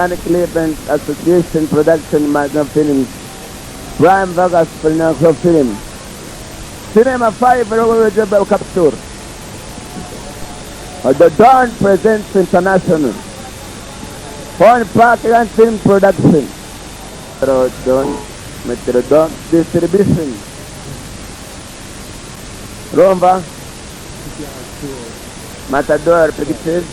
Mechanical Event Association Production, Magna Films, Prime Vegas Financial Film, Cinema 5 Capture, The Dawn Presents International, Horn Park and Film Production, Metrodon, Metrodon Distribution, Rumva, Matador Pictures,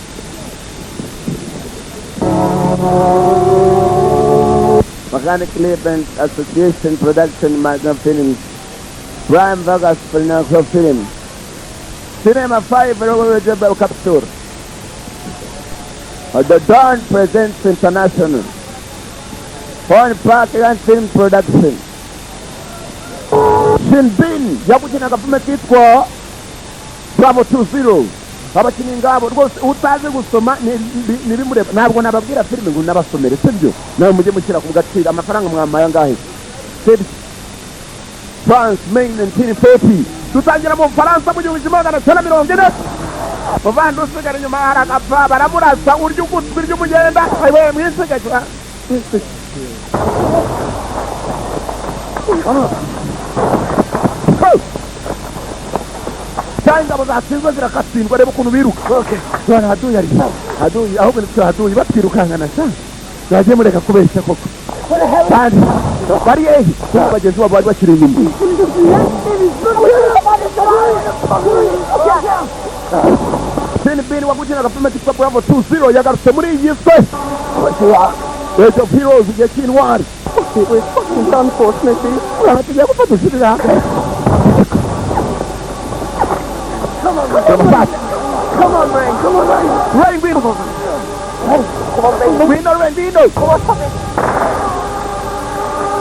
Mechanical Event Association Production, Magna Films, Prime Vegas Financial Film, Cinema 5 Capture, The Dawn Presents International, Horn Park and Film Production. Shin Bin yakukina agafilme kitwa Bravo 20. Abakinnyi ngabo rwose, utazi gusoma ntibimureba. Ntabwo nababwira filime ngo nabasomere, sibyo? Nawe mujye mushyira ku gaciro amafaranga mwamaye angahe, sibyo? France, May 1940. Dutangira mu Bufaransa mu 1940. Muvandi usigara inyuma haragapfa, baramurasa, urya ugutwi ry'umugenda. We mwisigaye mwisigaye. Ho! Cyangwa ingabo zatsinzwe zirakatsindwa. Reba ukuntu biruka bana. Haduyi ari haduyi, ahubwo nitwe haduyi batwirukankana sha. Mwagiye mureka kubeshya koko? Kandi bari hehe? Kuko bagenzi babo bari bakiri inyuma. Sean Bean wagukina agafilme kitwa Bravo 20 yagarutse muri iyi yiswe Age of Heroes, igihe cy'intwari. We're fucking done for, Smithy. Uraba tugiye gufata usubira. Come on, Ray. Come on, Ray. Come on, Ray. Ray, ngwino. Come on, Ray. Ngwino Ray, ngwino. Come on, Tommy.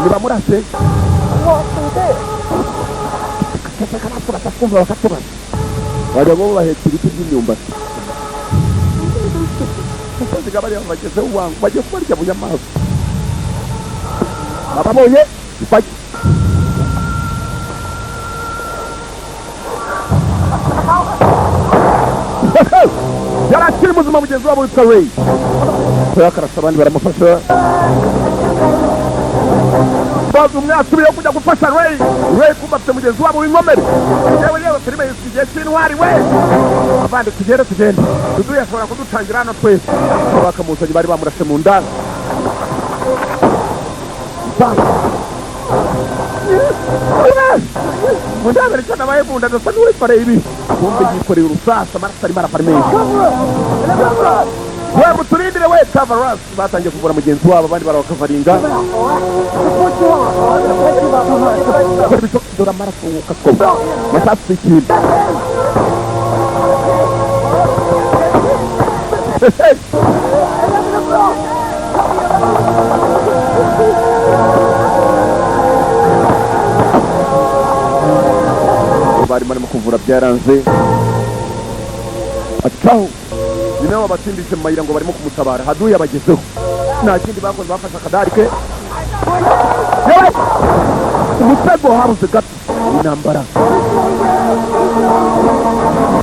Nibamurase. What can we do? Ceceka natwe batakumva bakatubaza. Bajya bo bahetse ibiti by'imyumbati. Umusozi bariya bagezeho wangu bagiye kubarya bunyamaswa. Bababonye yari akiri muzima, mugenzi wabo witwa Ray yakarasa, abandi baramufasha. Baza umwe asubiyeho kujya gufasha Ray. Ray kumva afite mugenzi wabo w'inkomere. Yewe yewe, filime yiswe igihe cy'intwari we. Abandi tugende, tugende, Dudu ashobora kudutangira hano twese. Bakamuzanye, bari bamurashe mu nda. Bang. Mu nda icyo nabaye mu nda, ndasa n'uwikoreye ibi. Kumbe yikoreye urusasa, amaraso arimo arava ari menshi. We muturindire we, cover us. Batangiye kuvura mugenzi wabo, abandi barabakavaringa. Kora ibishoboka, dore amaraso ukatwoba masasu ikintu. Bari barimo kuvura, byaranze, acaho. Ni nawe wabatsindije mu mayira ngo barimo kumutabara. Haduyi abagezeho, nta kindi bakoze, bafashe akadari ke. Yewe! Umutego habuze gato intambara.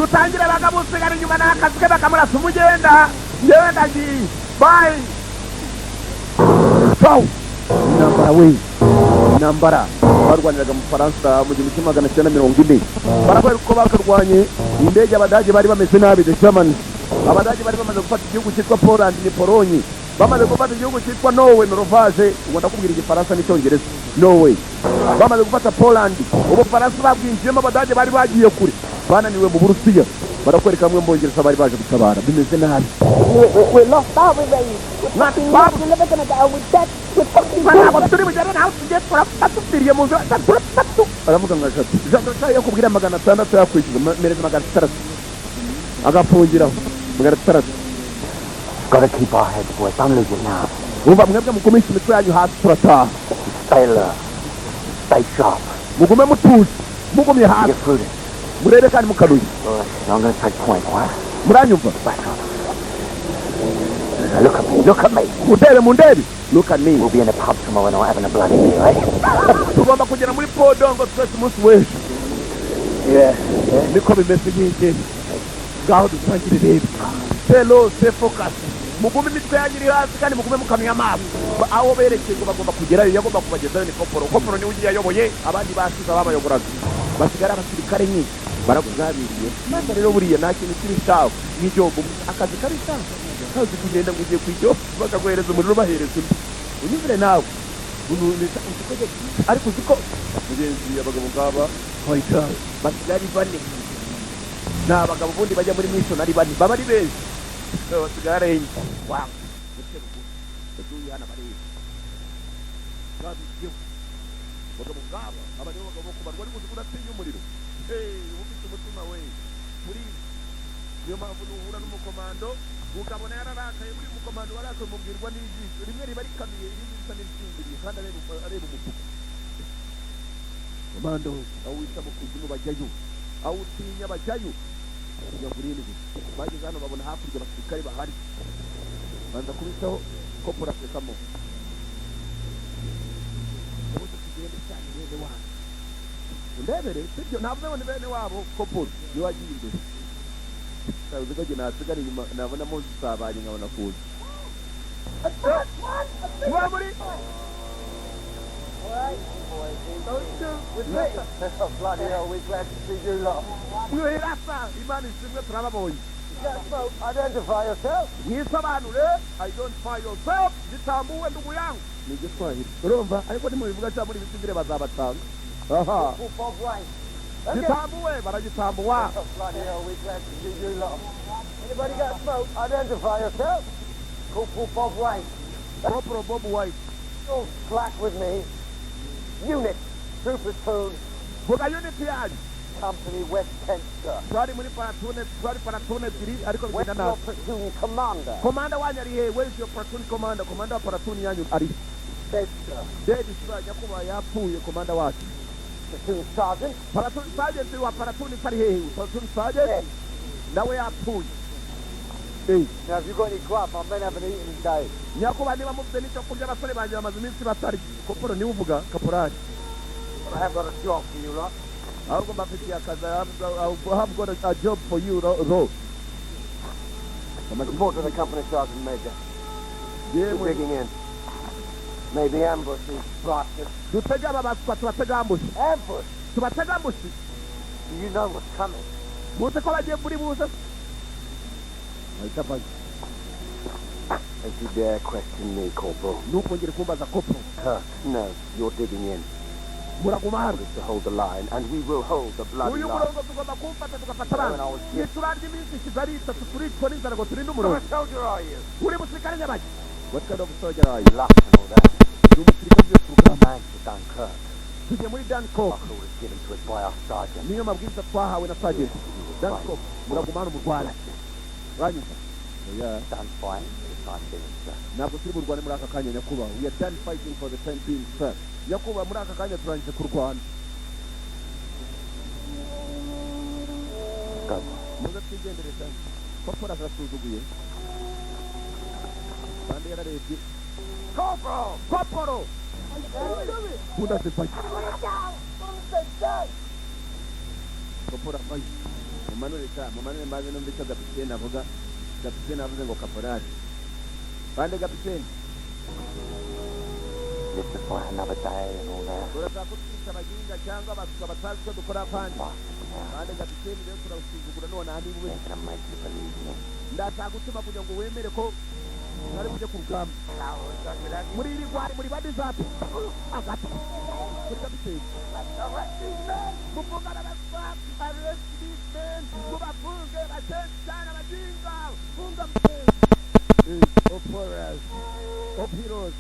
Dutangire bakamusigara inyuma n'akazi ke, bakamurasa umugenda. Yewe, ndagiye, bye, ciao. Intambara we, intambara barwaniraga mu Faransa mu 1940. Barakwereka uko bakarwanye indege. Abadage bari bameze nabi, the Germans. Abadage bari bamaze gufata igihugu cyitwa Poland, ni Polonye. Bamaze gufata igihugu cyitwa Norway, Norvage. Ubwo ndakubwira Igifaransa n'Icyongereza. Norway bamaze gufata, Poland, Ubufaransa babwinjiyemo. Abadage bari bagiye kure, bananiwe mu Burusiya. Barakwereka bamwe mu Bongereza bari baje gutabara, bimeze nabi. We're lost, aren't we, Ray? We're fucking lost. We're never gonna get out. We're dead. We're fucking Ntabwo turi bugere naho tugiye, turapfa, dupfiriye mu nzira, turapfa tu. Aravuga nka Jado. Jado nshaka yo kubwira 600 yakwishyuza mereza 600 agafungiraho 600. Gotta keep our heads, boys. Don't lose it now. Umva mwebwe, mugumishe imitwe yanyu hasi, turataha. Stay alert. Stay sharp. Mugume mutuje, mugumye hasi. Get through this. Murebe kandi mukanuye. All right. I'm gonna take point, all right? Muranyumva? Back up. Now look at me. Look at me. Mundebe, mundebe, look at me. We'll be in the pub tomorrow night having a bloody beer, eh? Tugomba kugera muri Podongo twese umunsi w'ejo. Yeah. Niko bimeze nyinshi. Ngaho dutangire rero. Stay low, stay focus. Mugume imitwe yanyu iri hasi kandi mugume mukanuye amaso. Aho berekeye ngo bagomba kugerayo, yagomba kubagezayo ni koporo. Koporo niwe ugiye ayoboye, abandi basize ababayoboraga, basigara abasirikare nyine barabuzabiriye. Maze rero buriya nta kintu kiri sawa nk'ijombo, akazi kari sawa kazi kugenda ngo ugiye ku ijombo, bakaguhereza umuriro, bahereza undi. Unyumvire nawe, ariko uzi ko mugenzi abagabo ngaba basigaye ari bane. Ni abagabo ubundi bajya muri mission ari bane, baba ari benshi, basigaye ari enye. Wow, yaduye hano bareba babigiyeho. Abagabo ngaba, aba nibo bagabo bo kubarwa. Ariko uzi ko udatinya umuriro? Hey, uba ufite umutima we muri. Niyo mpamvu nuhura n'umukomando ukabona yararakaye, buri mukomando warakaye mubwirwa n'ijisho rimwe riba rikanuye, irindi risa n'irisinziriye, kandi areba umutuku. Komando aho wita mu kuzimu bajyayo, aho utinya bajyayo kugira ngo urindwe. Bageze hano babona hakurya abasirikare bahari, banza kubitaho kopora asekamo. Ubundi tugende cyane bene wabo, undebere sibyo? Ntabwo ngo ni bene wabo. Kopora niwe wagiye imbere. Uzi ko njye nasigara inyuma, nabona muzisabanye nkabona kuza muba muri. Bloody hell, we're glad to see you lot. Mwirasa, Imana ishimwe turababonye. Identify yourself. Mwisobanure, identify yourself. Jitambuwe, ndugu yangu. Ni Igiswahili urumva, ariko nimubivuga cyangwa muri bisivile bazabatanga aha. Bob Wayne. Jitambuwe, baragitambuwa. Oh, bloody hell, we're glad to see you lot. Anybody got a smoke? Identify yourself. Corporal Bob White. Corporal Bob White. All slack with me. Unit, Troop Platoon, Vuga unit yanyu. Company, West Kent, sir. Twari muri platoon, twari platoon ebyiri, ariko Where's bigenda your nabi. platoon commander? Komanda wanyu ari he? Where's your platoon commander? Komanda wa platoon yanyu ari? Dead, sir. Dead, sir. Nyakubahwa, yapfuye komanda wacu. Platoon sergeant? Platoon sergeant wa platoon ari hehe? Platoon sergeant? Dead. Nawe yapfuye. Eh. Now, if you've got any grub, my men haven't eaten in days. Nyakubahwa, niba mufite n'icyo kurya, abasore banjye bamaze iminsi batarya. Koporo niwe uvuga, kaporari. But I have got a job for you lot. Ahubwo mbafitiye akazi. I have got a job for you though. Report to the company sergeant major. We're Yewe. digging in. Maybe ambush these bastards. Dutege aba baswa, tubatege ambush. Ambush? Tubatege ambush. Do you know what's coming? Muzi ko bagiye muri buze ahita avayo. Don't you dare question me, Corporal. Ntukongere kumbaza, kopro. Huh, no, you're digging in. Muraguma hano. Orders to hold the line, and we will hold the bloody Uyu line. murongo tugomba kuwufata, tugafata abana. Niturarya iminsi ishize ari itatu, turicwa n'inzara ngo turinde umurongo. What soldier are you? Uri musirikare nyabaki? What kind of soldier are you? Luck and all that. Ni umusirikare uvuye ku rugamba. Man to Dunkirk. Tugiye muri Dunkirk. Our orders given to us by our sergeant. Niyo mabwiriza twahawe na sergeant. Dunkirk, muraguma hano murwana, uranyumva? Oya. Done fighting for the time being, sir. Ntabwo turi burwane muri aka kanya, nyakubahwa. We are done fighting for the time being, sir. Nyakubahwa, muri aka kanya turangije kurwana. Go. Muze twigendere cyane. Kopora arasuzuguye kandi yararebye. Corporal! Koporo bunda zivayo, kopora avayo. Mumanure ta, mumanure maze numva icyo gapitene avuga. Gapitene avuze ngo kaporari bande gapitene. Live to fight another day and all that. Urashaka kutwica abaginga cyangwa abaswa batazi icyo dukora pandi? Bastards now. Bande gapitene rero turasuzugura none aha niba They're gonna make you believe me. Ndashaka gutuma kugira ngo wemere ko mwari mujye ku rugamba muri iri gwari muri badizapu agato kuri kapiteni. Mufunga abaswa, arrest these men. Mubafunge batenzi cyane, abajinga, funga of of heroes.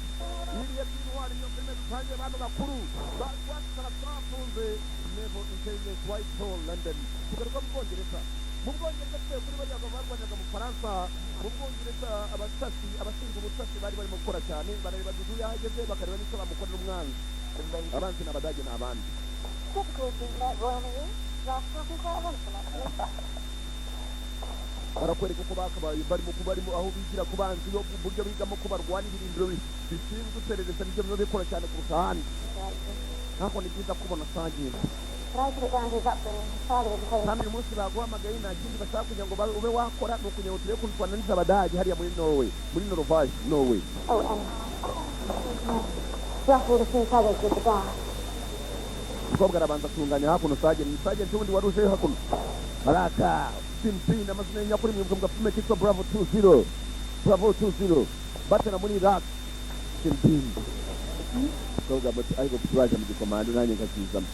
Iriya by'intwari, iyo filime dutangiye, abantu bakuru batwara twafunze. Naval Intelligence, Whitehall, London. Tugaruka mu Bwongereza. Mu Bwongereza tuvuye kuri bariya barwanyaga mu Faransa. Mu Bwongereza abatasi, abashinzwe ubutasi bari barimo gukora cyane, barareba Dudu yahageze, bakareba n'icyo bamukorera umwanzi. Abanzi ni Abadage, ni abandi. Typical bootleg Royal Marine. Last talking quite handsome, actually. Barakwereka uko bakabaye barimo aho bigira ku banzi, yo uburyo bigamo ko barwana. Ibirindiro bishinzwe iperereza nibyo biba bikora cyane kurusha ahandi. Ntabwo ni byiza kubona sangira. But I put it down to his upbringing. His father was a famous Kandi uyu munsi baguhamagaye, nta kindi bashaka kugira ngo ube wakora, ni ukugira ngo turebe ukuntu twananiza Abadage hariya muri Norway, muri Norvage, Norway. Oh, and ruffled a few feathers with the guard. Umukobwa arabanza atunganya hakuno. Sergeant, sergeant wundi wari uje hakuno araka simpin, amazina ye nyakuri mwibuka mu gapfume kitwa Bravo 20, Bravo 20, batera muri Iraq. Simpin umukobwa muto, ariko turaje mu gikomando, nanjye nkakizamo.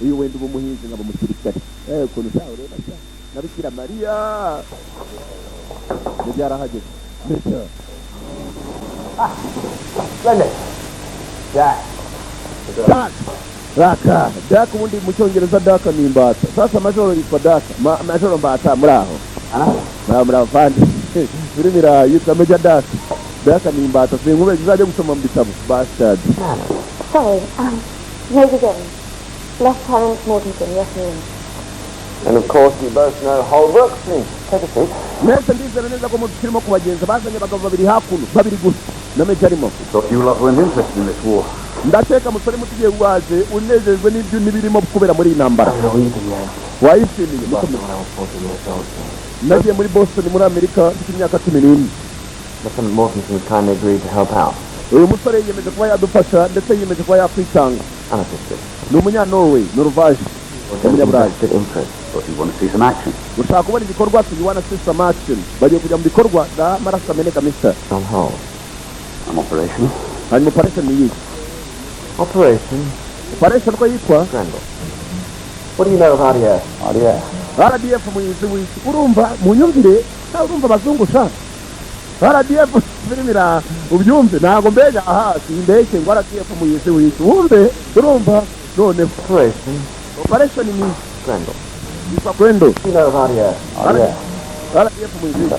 Iyo wenda uba umuhinzi, nkaba umusirikare, ukuntu shaho ureba sha na Bikira Mariya nibyo yarahageze. Major. Splendid. Jack. Duck. Raka duck, ubundi mu Cyongereza duck ni imbata. Sasa majoro yitwa Duck. Majoro Mbata, muri aho? Muri aho, muri aho fandi filimi iraha yitwa Major Duck. Duck ni imbata, sinkube zizajya gusoma mu bitabo, bastard. Sorry, Major Jones. Lieutenant Mortensen, yes, me. And of course, you both know Holbrook. Please, take a seat. Mwese ndizera neza ko turimo kubagenza. Bazanye abagabo babiri hakuno, babiri gusa na Major arimo. Thought you lot weren't interested in this war. Ndakeka musore muto ugiye waje unejejwe n'ibyo n'ibirimo kubera muri iyi ntambara. Wayishimiye. Nagiye muri Boston, muri Amerika, mfite imyaka 14. Lieutenant Mortensen kindly agreed to help out. Uyu musore yiyemeje kuba yadufasha, ndetse yiyemeje kuba yakwitanga. Unassisted. Ni Umunyanorway, Norvage, Umunyaburayi. Vested interest. Thought you want to see some action. Ushaka kubona igikorwa? You wanna see some action? Bagiye kujya mu bikorwa n'amaraso ameneka, mister. On hold. I'm operational. Hanyuma operation ni iyihe? Operation Operation uko yitwa? Grendel. What do you know of RDF? RDF. RDF muyizi wiki? Urumva munyumvire, nawe urumva abazungu sha. RDF filimi ira ubyumve, ntabwo mbega aha simbeshye ngo RDF muyizi wiki, wumve, urumva noneho. Operation Operation ni Grendel. yitwa Grendel. What do you know of RDF? RDF. RDF muyizi wiki?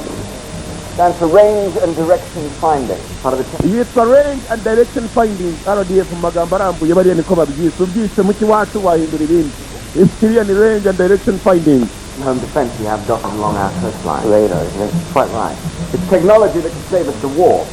Stands for Range and Direction Finding. Part of the Yitwa Range and Direction Finding, RDF mu magambo arambuye. Bariya niko babyise, ubyise mu kiwacu wahindura ibindi. Iriya ni Range and Direction Finding. Home defense we have dotted along our coastline. Radar, isn't it? Quite right. It's technology that can save us the war.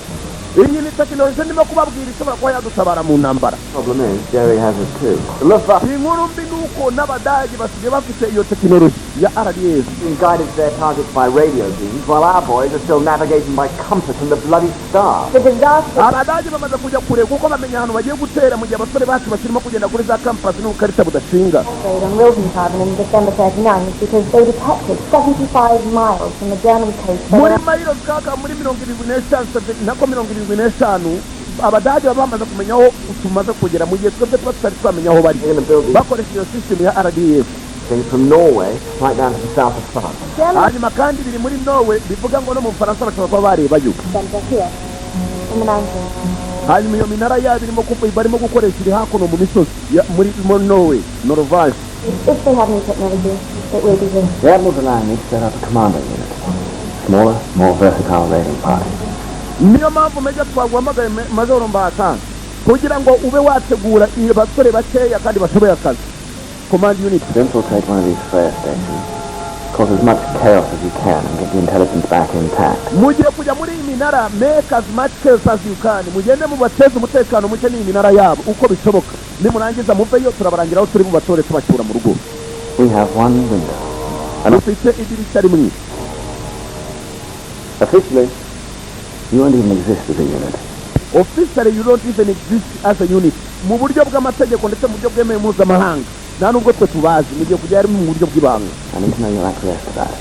Iyi ni tekinoloji ndimo kubabwira ishobora kuba yadutabara mu ntambara. Problem is, Jerry has it too. The Luftwaffe Inkuru mbi ni uko n'Abadage basigaye bafite iyo tekinoloji ya RDF. being guided to their targets by radio beams, while our boys are still navigating by compass and the bloody stars. The disaster Abadage bamaze kujya kure kuko bamenya ahantu bagiye gutera, mu gihe abasore bacu bakirimo kugenda kuri za kampasi n'ubukarita budashinga. Raid on Wildenhaven in December 39 was because they detected 75 miles from the German coast. Muri mayiro kaka muri 75, nako 75, Abadage baba bamaze kumenya aho tumaze kugera, mu gihe twebwe tuba tutari twamenya aho bari. They're going to build these Bakoresha iyo system ya RDF. things from Norway right down to the south of France. German Hanyuma kandi biri muri Norway, bivuga ngo no mu Bufaransa bashobora kuba barebayo. center here in the mountains. Hanyuma iyo minara yabo irimo barimo gukoresha iri hakuno mu misozi muri Norway, Norvage. If they have new technology, it will be here. The Admiral's allowing me to set up a commando unit. Smaller, more versatile raiding party. Niyo mpamvu Major twaguhamagaye, Majoro Mbata, kugira ngo ube wategura abasore bakeya kandi bashoboye akazi, command unit. To infiltrate one of these flare stations, cause as much chaos as you can and get the intelligence back intact. Mugiye kujya muri iyi minara, make as much chaos as you can, mugende mubateze umutekano muke n'iyi minara yabo uko bishoboka. Nimurangiza muveyo, turabarangira aho turi bubatore tubacyura mu rugo. We have one window. Dufite idirishya rimwe. Officially, you won't even exist as a unit. Officially, you don't even exist as a unit. Mu buryo bw'amategeko ndetse mu buryo bwemewe mpuzamahanga, nta nubwo twe tubazi. Mugiye kujya ari mu buryo bw'ibanga. I need to know you'll acquiesce to that.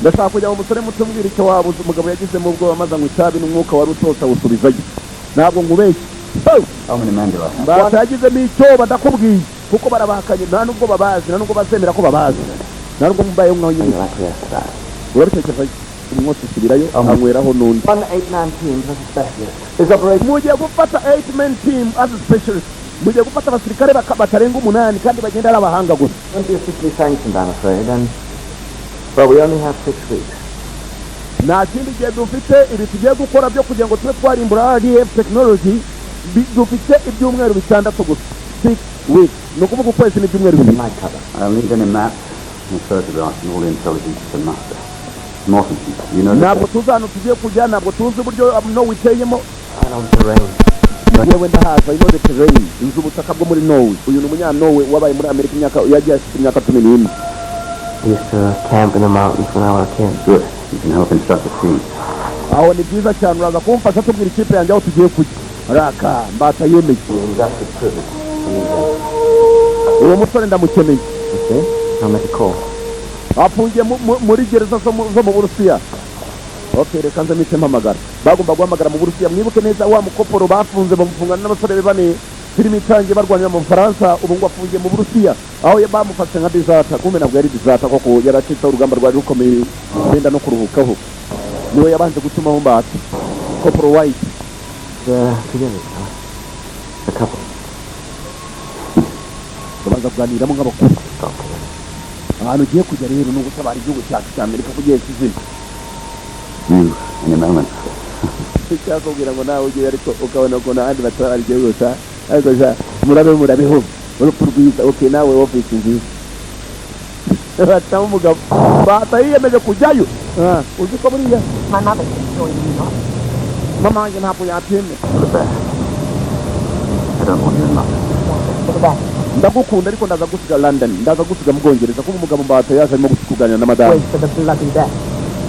Ndashaka kujya mu musore muto, mbwira icyo wabuze. Umugabo yagizemo ubwoba maze anywa itabi n'umwuka wari utose awusubizayo. Ntabwo nkubeshye. Hey! How many men do I have? Mbata yagizemo icyoba, ndakubwiye, kuko barabahakanye, nta nubwo babazi, nta nubwo bazemera ko babazi, nta nubwo mbayeho nkaho nyine. You'll acquiesce to that. Urabitekereza? Umwotsi usubirayo, anyweraho n'undi. One 8-man team plus a specialist. This operation Mugiye gufata 8 man team as a specialist. Mugiye gufata abasirikare batarenga umunani kandi bagenda ari abahanga gusa. Won't be officially sanctioned, I'm afraid, and, well, we only have 6 weeks. Nta kindi gihe dufite. Ibi tugiye gukora byo kugira ngo tube twarimbura RDF technology, dufite ibyumweru 6 gusa, 6 weeks, ni ukuvuga ukwezi n'ibyumweru 2. Night cover. I don't need any maps, any photographs, and all the intelligence you can muster. Mortensen, you know the Ntabwo tuzi ahantu tugiye kujya, ntabwo tuzi uburyo no witeyemo. Right on terrain. Yewe, ndahaza. I know the terrain, nzi ubutaka bwo muri Norway. Uyu ni umunya Norway wabaye muri Amerika imyaka, yagiye afite imyaka 14. We used to camp in the mountains when I was a kid. Good. You can help instruct the team. Aho ni byiza cyane, uraza kumfasha tubwira ikipe yanjye aho tugiye kujya. Raka mbata yemeye. That's prison. Uwo musore ndamukeneye. Okay, I'll make a call. Afungiye muri gereza zo mu Burusiya. Okay, reka nze mpite mpamagara. Bagomba guhamagara mu Burusiya. Mwibuke neza wa mukoporo bafunze, bamufungana n'abasore be bane. Filimi itangiye barwanira mu Bufaransa. Ubu ngo afungiye mu Burusiya, aho bamufashe nka deserter. Kumbe ntabwo yari deserter koko, yaracitseho. Urugamba rwari rukomeye, benda no kuruhukaho. Niwe yabanje gutumaho mbata, Koporo White. They're together, huh? A couple. Babanza kuganiramo nk'abakuru. Stop together. Ahantu ugiye kujya rero ni ugutabara igihugu cyacu cya Amerika kugiye kizima. You, in a moment. Icyakubwira ngo nawe ugiye, ariko ukabona ukuntu ahandi batabara igihugu gusa. Ariko sha, murabe murabeho urupfu rwiza. Okay, nawe ofisi nziza. Batamo umugabo bata yiyemeje kujyayo. Ah, uzi ko buriya My mother can join you lot. Mama wanjye ntabwo yabyemera. For the best. I don't want you in London. For the best. Ndagukunda, ariko ndaza gusiga London, ndaza gusiga mu Bwongereza, kuba umugabo mbata yaje arimo kuganira na madamu. Wait for the bloody best.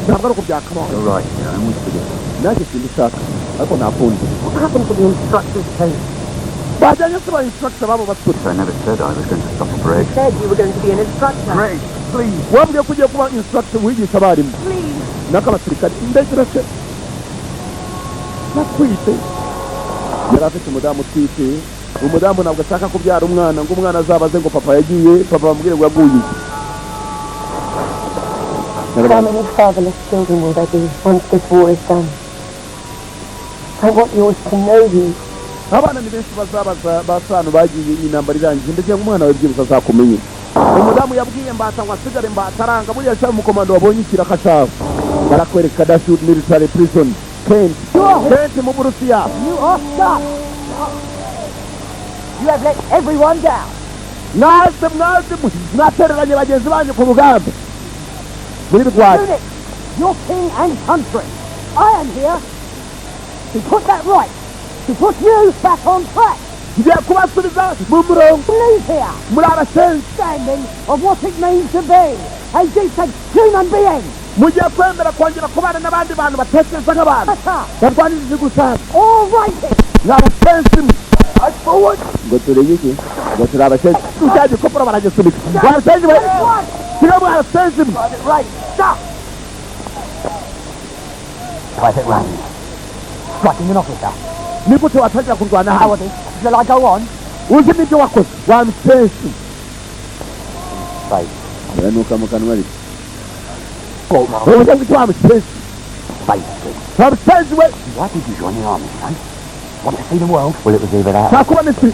Ntabwo ari uko byakabaye. You're right, I always forget. Nanjye simbishaka, ariko ntakundi. What happened to the instructor's post? Bajyanye se ba instructor babo basore? I never said I was going to stop operation. Said you were going to be an instructor. Grace, please. Wambwiye ko ugiye kuba instructor, wigisha abarimu. Please. N'akabasirikare ndetse se natwite. Yari afite umudamu utwite. Umudamu ntabwo ashaka kubyara umwana ngo umwana azabaze ngo papa yagiye, papa bamubwire ngo yaguye. How many fatherless children will there be once this war is done? I want yours to know you. Abana ni benshi bazabaza basano bagiye intambara irangiye, ndetse ngo umwana we byibuze azakumenye. Umudamu yabwiye mbata ngo asigare, mbata aranga. Buriya cyangwa umukomando wabonye ikiraka cyawe. Barakwereka Dashwood Military Prison, Kent, Kent mu Burusiya. You are stuck. You have let everyone down. Mwaze mwaze mwatereranye bagenzi banyu ku rugamba muri rwanda. Unit, your king and country. I am here to put that right, to put you back on track. Ngiye kubasubiza mu murongo. Leave here, Muri abasenzi. Understanding of what it means to be a decent human being. Mugiye kwemera kongera kubana n'abandi bantu batekereza nk'abantu. Better, Barwaniriza gusa. All righted. Ni abasenzi mwe ngo turi iki, ngo turi abasenzi. Cya gikoporo baragisunika. Abasenzi we, turi mu abasenzi mwe. Private Ray, stop! Private Ray, striking an officer. Ni gute watangira kurwana hano? Shall I go on? Uzi n'ibyo wakoze, wa musenzi? Right. Uranuka mu kanwa, ariko ubuze ngo iki, wa musenzi? Basically. Wa musenzi we. Why did you join the army, son? Want to see the world? Well, it was either that. Nta kubona isi.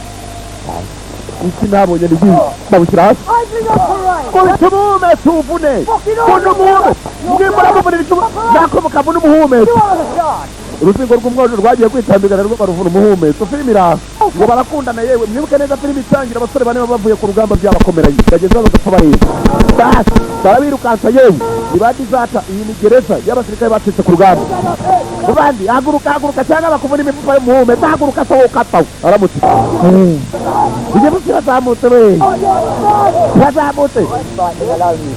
Isi nabonye ni byiza, bawushyira hasi. Idling on parade! Kubita umuhumetso uvune vuna umuhumetso, nimba muvunira icumu nako mukavuna umuhumetso. You are the guard! Uruzingo rw'umwojo rwagiye kwitambika narwo baruvuna umuhumetso. Filimi iraha ngo barakundana. Yewe, mwibuke neza filimi itangira, abasore bane baba bavuye ku rugamba, byabakomeranye, bageze bagapfa bareba, basi barabirukansa. Yewe, ni ba deserter. Iyi ni gereza y'abasirikare bacitse ku rugamba. Mubandi, haguruka, haguruka cyangwa bakuvuna imifupa y'umuhumetso. Haguruka, sohoka, apfa aramutse. Igifu kirazamutse we, kirazamutse.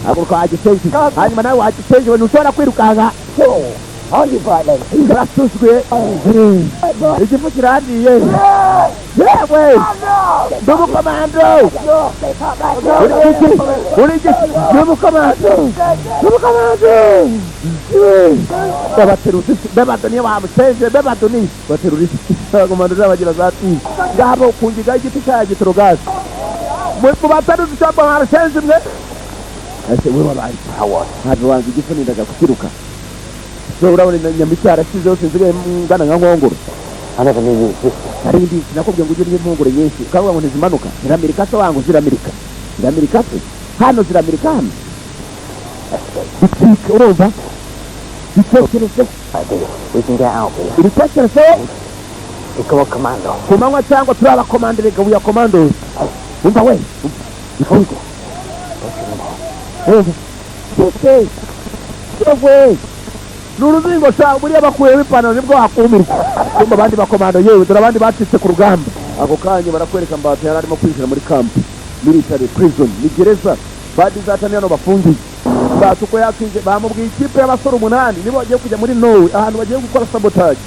Haguruka wagisenzi. Hanyuma nawe wagisenzi we, ntushobora kwirukanka. Aren't you frightening? Karasuzwe, igifu kirandiye. Yewe, ndi umukomando. Uri iki? Uri iki? Ndi umukomando, ndi umukomando. Babaterura bebadoni, bamusenze bebadoni, baterura isi. Abakomando n'abagira za tizi ngabo ku ngiga y'igiti cya gitorogazi mu bateruza icyapa. Mwamusenze mwe, ese we wabaye ntabwo wanga igifu? Nindaga kukiruka. So urabona inyama icyarashize yose, nsigaye ngana nka nkongoro. I never knew you existed. Nari mbizi. Nakubwiye ngo ujye urya impungure nyinshi, ukavuga ngo ntizimanuka. Ziramirika se wangu? Ziramirika, ziramirika se hano? Ziramirika hano bitike. Urumva bitekerezeho. Idea. We can get out here. Ibitekerezo. We go on commando. Ku manywa cyangwa turi abakomando. Reka, we are commandos. Umva we, umva, umva, yewe. Ni uruzingo sha. Buriya bakuyeho ipantaro nibwo wakumirwa. Kumva abandi bakomando, yewe dore abandi bacitse ku rugamba. Ako kanya barakwereka Mbata yari arimo kwinjira muri camp military prison, ni gereza badizatani hano bafungiye. Mbata uko yakinje, bamubwiye ikipe y'abasore umunani nibo bagiye kujya muri Norway, ahantu bagiye gukora sabotage,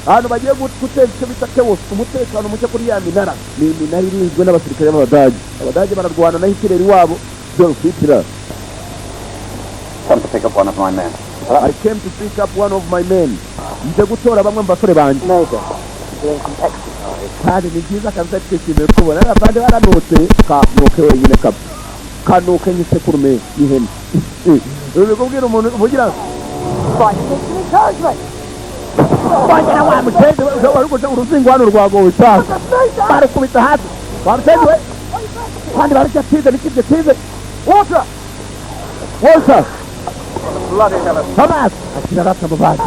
ahantu bagiye guteza icyo bita chaos, umutekano muke kuri ya minara. Ni iminara irinzwe n'abasirikare b'Abadage. Abadage bararwana na Hitler wabo, Adolf Hitler. Come to pick up one of my men. I came to pick up one of my men. Nje gutora bamwe mu basore banjye. Major, doing some exercise. Kandi ni byiza kabisa, twishimiye kubona abandi baranutse. Kanuke wenyine kabisa, kanuke nk'isekurume y'ihene. Uri kubwira umuntu uvugira. Find needs some encouragement. Wongera wa musenzi we, wari guca uruzingo hano rwagowe cyane, barukubita hasi wa musenzi we. Kandi bararya tize nikibye tize. Water! Walter. Bloody hell. Thomas akira rata mu bandi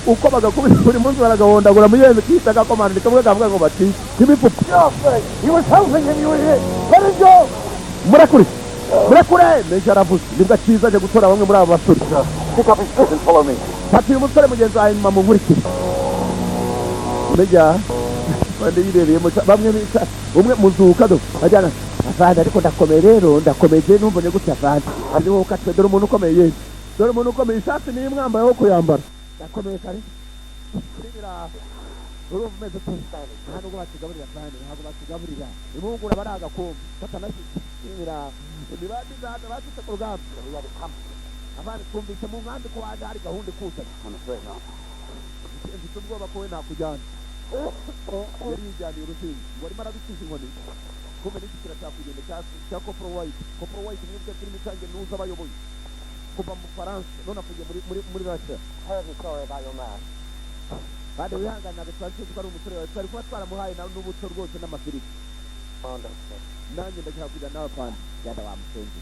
uko bagakubita buri munsi, baragahondagura muyenzi kita gakomanda kamwe kavuga ngo bati k'imifuka. He was helping him, you idiot! Let him go! Murekure, murekure! Major aravuze nibwo akiza aje gutora bamwe muri abo basore. Pick up his prison, follow me. Fata uyu musore mugenzi wawe nyuma munkurikire. Major bande yirebeyemo bamwe bica umwe muzuka do ajyana afande. Ariko ndakomeye rero, ndakomeye ntumbone gutya afande. Ari wowe ukatwe. Dore umuntu ukomeye yewe, dore umuntu ukomeye. Ishati niyo mwambaye wo kuyambara. Ndakomeye kare. Urumva umeze ute? Nta nubwo batugaburira afande, ntabwo batugaburira. Impungura bari agakombe katanashyitse. Ni bandi bacitse ku rugamba abandi. Twumvise mu nkambi ko waje hari gahunda ikuzanye. I'm afraid not. Mfite ubwoba ko we nakujyana. Yari yijyaniye uruzingo ngo arimo arabikiza inkoni. Kumbe n'iki kiracyakugenda cya Corporal White. Corporal White niwe ufite filime itangiye, nuza abayoboye kuva mu Faransa, none afungiye muri Russia. Terribly sorry about your man. Kandi wihangane, ntabwo twari tuzi ko ari umusore wawe, twari kuba twaramuhaye nawe n'ubuto rwose n'amafiriti. Commander. Nanjye ndashaka kujya nawe pande. Genda wa musenzi.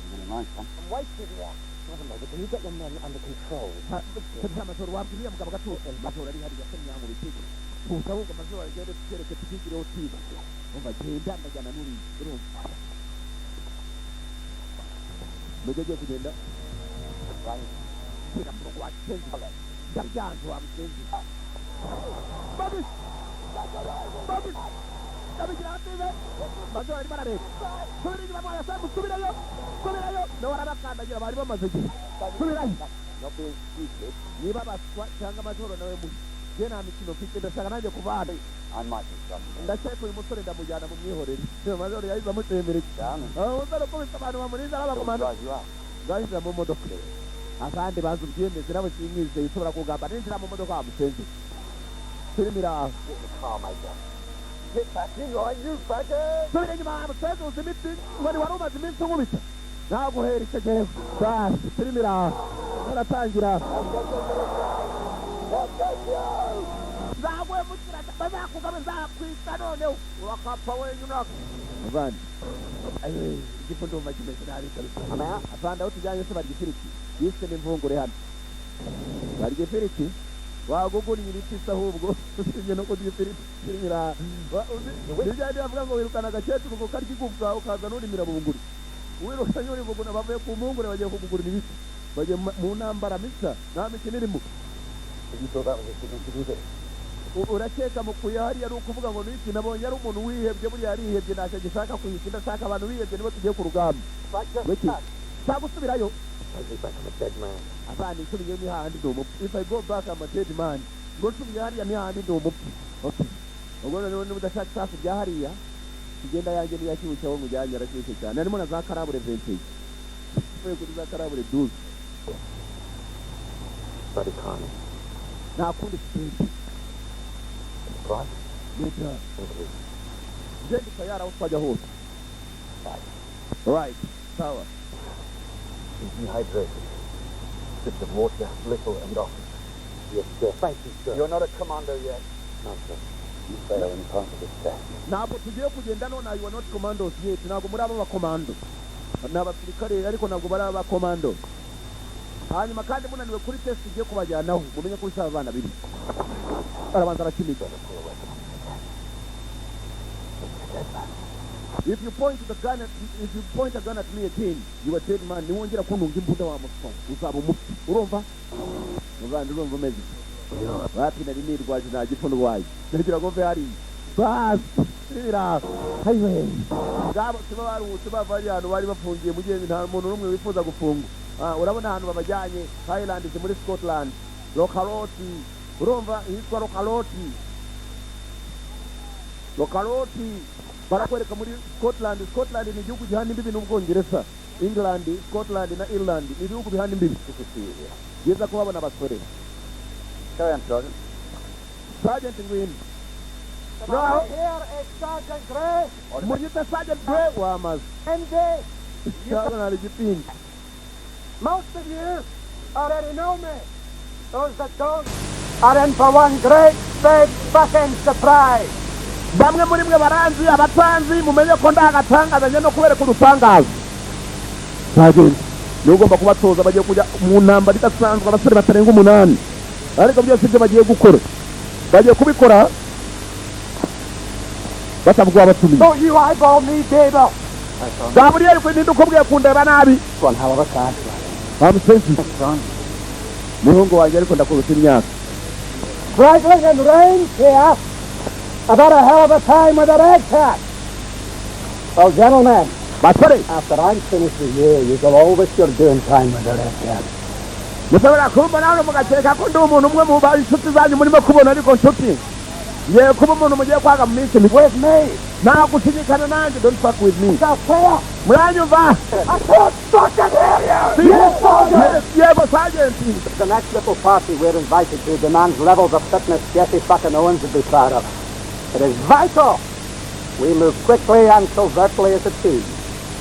Really nice, huh? I'm waiting here. Major, can you get your men under control? Majoro, wabwira uriya mugabo gatuza. Majoro ari hariya se myango bitege. Tuza ahubwo majoro agende tukereke tukigireho tiba. Umva, genda, ndajyana n'uriya. Urumva Major agiye kugenda. Shyira mu rugo wa musenzi, ndabyanze wa musenzi. Babi babi, ndabigira hatize. Majoro arimo arareba. Subira inyuma mwana sambu, subirayo, subirayo. Nawe arabakandagira, bari bamaze igihe. Subirayo. Not being stupid. Niba baswa cyangwa majoro nawe mubi, njye nta mikino mfite, ndashaka nanjye kuva hano. I might be something. Ndakeka uyu musore ndamujyana mu mwihorere. Majoro yahise amushimira iki? Down and Umusore ukubise abantu bamurinze they'll arabakomanda. drive you out. Nzahindura mu modoka abandi banza ubyemeze nawe, simwizeye ushobora kugamba. Ninjira mu modoka wa musenzi, filime iri aho. Get in the car, Major. Get back in line, you faggot! Subira inyuma wa musenzi, uzi imitsi ngo wari umaze iminsi unkubita, naguhera icyo gihe. Basi filime iri aho, aratangira. Nzaguhemukira, bazakugabe, nzakwita noneho urakapfa wenyine avandi. Igifu ndumva kimeze nabi kabisa afande. Aho tujyanye se barya ifiriti yiswe n'imvungure hano? Barya ifiriti waguguriye ibiti se? Ahubwo usibye no kurya ifiriti, nibyo bavuga ngo wirukana agakecuru ngo karya igufwa, ukaza n'urimira bunguri. Wirukanye uri buguna, bavuye ku mpungure bagiye kugugurira ibiti, bagiye mu ntambara misa, nta mikino irimo. You thought that was a signal to do this? Urakeka mu kuya hariya ari ukuvuga ngo niki? Nabonye ari umuntu wihebye, buriya yarihebye, ntacyo agishaka ku isi. Ndashaka abantu bihebye, nibo tugiye ku rugamba. Wiki nshaka gusubirayo. I go back, I'm a dead man. Avana nsubiyeyo ni hahandi ndi umupfu. If I go back, I'm a dead man. Ngo nsubiye hariya ni hahandi ndi umupfu. Okay, ubwo noneho niba udashaka isasu rya hariya, igenda yanjye niyo ashyushye, aho ngujyanye arashyushye cyane, harimo na za calibre 21, uvuye kuri za calibre 12. Bloody carnage. Nta kundi tugenda. Right? Leta. Okay. Genda tayari aho twajya hose. Right, sawa. Be dehydrated. Sips of water, little and often. Yes, sir. Thank you, sir. You're not a commando yet. No, sir. You fail any part of this test. Ntabwo tugiye kugenda none. You are not commandos yet. Ntabwo muri abo bakomando, ni abasirikare ariko ntabwo bari abakomando. Hanyuma kandi munaniwe kuri test igiye kubajyanaho, mumenye ko bisaba abana bibi. Arabanza arakimiga. If you point a gun at me again, you are dead man. Niwongera kuntunga imbunda wa muswa, uzaba umupfu. Urumva? Muvandi, urumva umeze wapi? Nari nirwaje, nta gifu ndwaye, ndagira ngo mve hariya basi bira hayiwe. Ngabo sibo baruhutse bava hariya ahantu bari bafungiye. Mugenzi, nta muntu n'umwe wifuza gufungwa. Urabona ahantu babajyanye, Highland, muri Scotland, Lokaroti. Urumva hitwa Lokaroti. Lokaroti barakwereka muri Scotland. Scotland ni igihugu gihana imbibi n'Ubwongereza. England, Scotland na Ireland ni ibihugu bihana imbibi. Byiza kubabona, abasore. Carry on, Sergeant. Sergeant, ngwino. Bravo. Here is Sergeant Gray. Munyite Sergeant Gray wamaze. MD. Cyangwa nari igipindi. Most of you already know me. Those that don't are in for one great big fucking surprise. Bamwe muri mwe baranzi, abatanzi mumenye ko ndagatangaza no kubereka urutangaza. Sergeant niwe ugomba kubatoza. Bagiye kujya mu ntambara idasanzwe, abasore batarenga umunani, ariko byose ibyo bagiye gukora bagiye kubikora batavuga wabatumiye. Don't you eyeball me, Gable. Gaburiyeli, ninde ukubwiye kundeba nabi? One hell of a card. Bamusensi muhungu wanjye, ariko ndakuruta imyaka. Breitling and Rains here. I've had a hell of a time with the red cat. Well, gentlemen, Basore, after I'm finished with you, you shall always you're doing time with the red cat. Mushobora kumbona hano mugakeka ko ndi umuntu umwe mu ba inshuti zanyu murimo kubona, ariko nshuti, ngiye kuba umuntu mugiye kwanga mu minsi mike. With me. Nta gushidikana nanjye. Don't fuck with me. Is that clear? Muranyumva? I can't fucking hear you! Yes, Sergeant! Yego, Sergeant. The next little party we're invited to demands levels of fitness Jesse fucking Owens would be proud of. It is vital we move quickly and covertly as a team.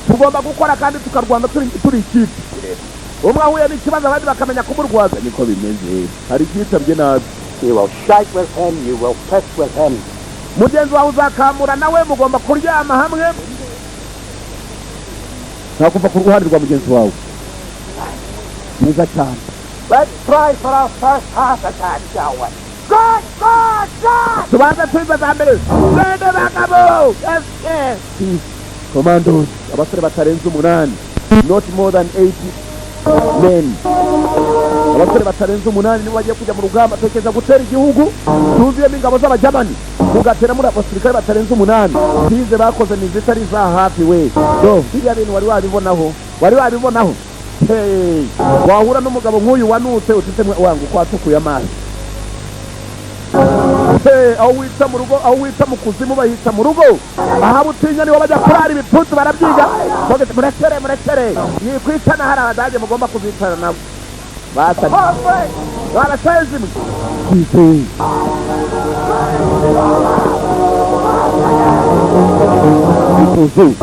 Tugomba gukora kandi tukarwana turi ikipe. Umwe ahuye n'ikibazo, abandi bakamenya kumurwaza. Niko bimeze. Hari icyitabye nabi. You will shite with him, you will piss with him. Mugenzi wawe uzakamura nawe, mugomba kuryama hamwe, nta kuva ku ruhande rwa mugenzi wawe. Mwiza cyane. Let's try for our first heart attack, shall we? Good, good, good! Tubanze tuize za mbere. Twende, bagabo. Yes. Commandos, abasore batarenze umunani, not more than 80 men. Abasore batarenze umunani nibo bagiye kujya mu rugamba. Tekereza gutera igihugu cyuzuyemo ingabo z'Abajamani, mugatera muri abasirikare batarenze umunani. Tize bakoze ni zitari za hafi we. Do biriya bintu wari wabibonaho? Wari wabibonaho? Hey, wahura n'umugabo nk'uyu wanutse utite wanga uko watukuye amazi. Hey, aho wita mu rugo, aho wita mu kuzimu bahita mu rugo. Aha utinya niho bajya kurara. Ibipfunsi barabyiga. Murekere, murekere, murekere, mwikwicana. Hari Abadage mugomba kuzicara nabo basanye baraseze mwe. Twizeye ituzu.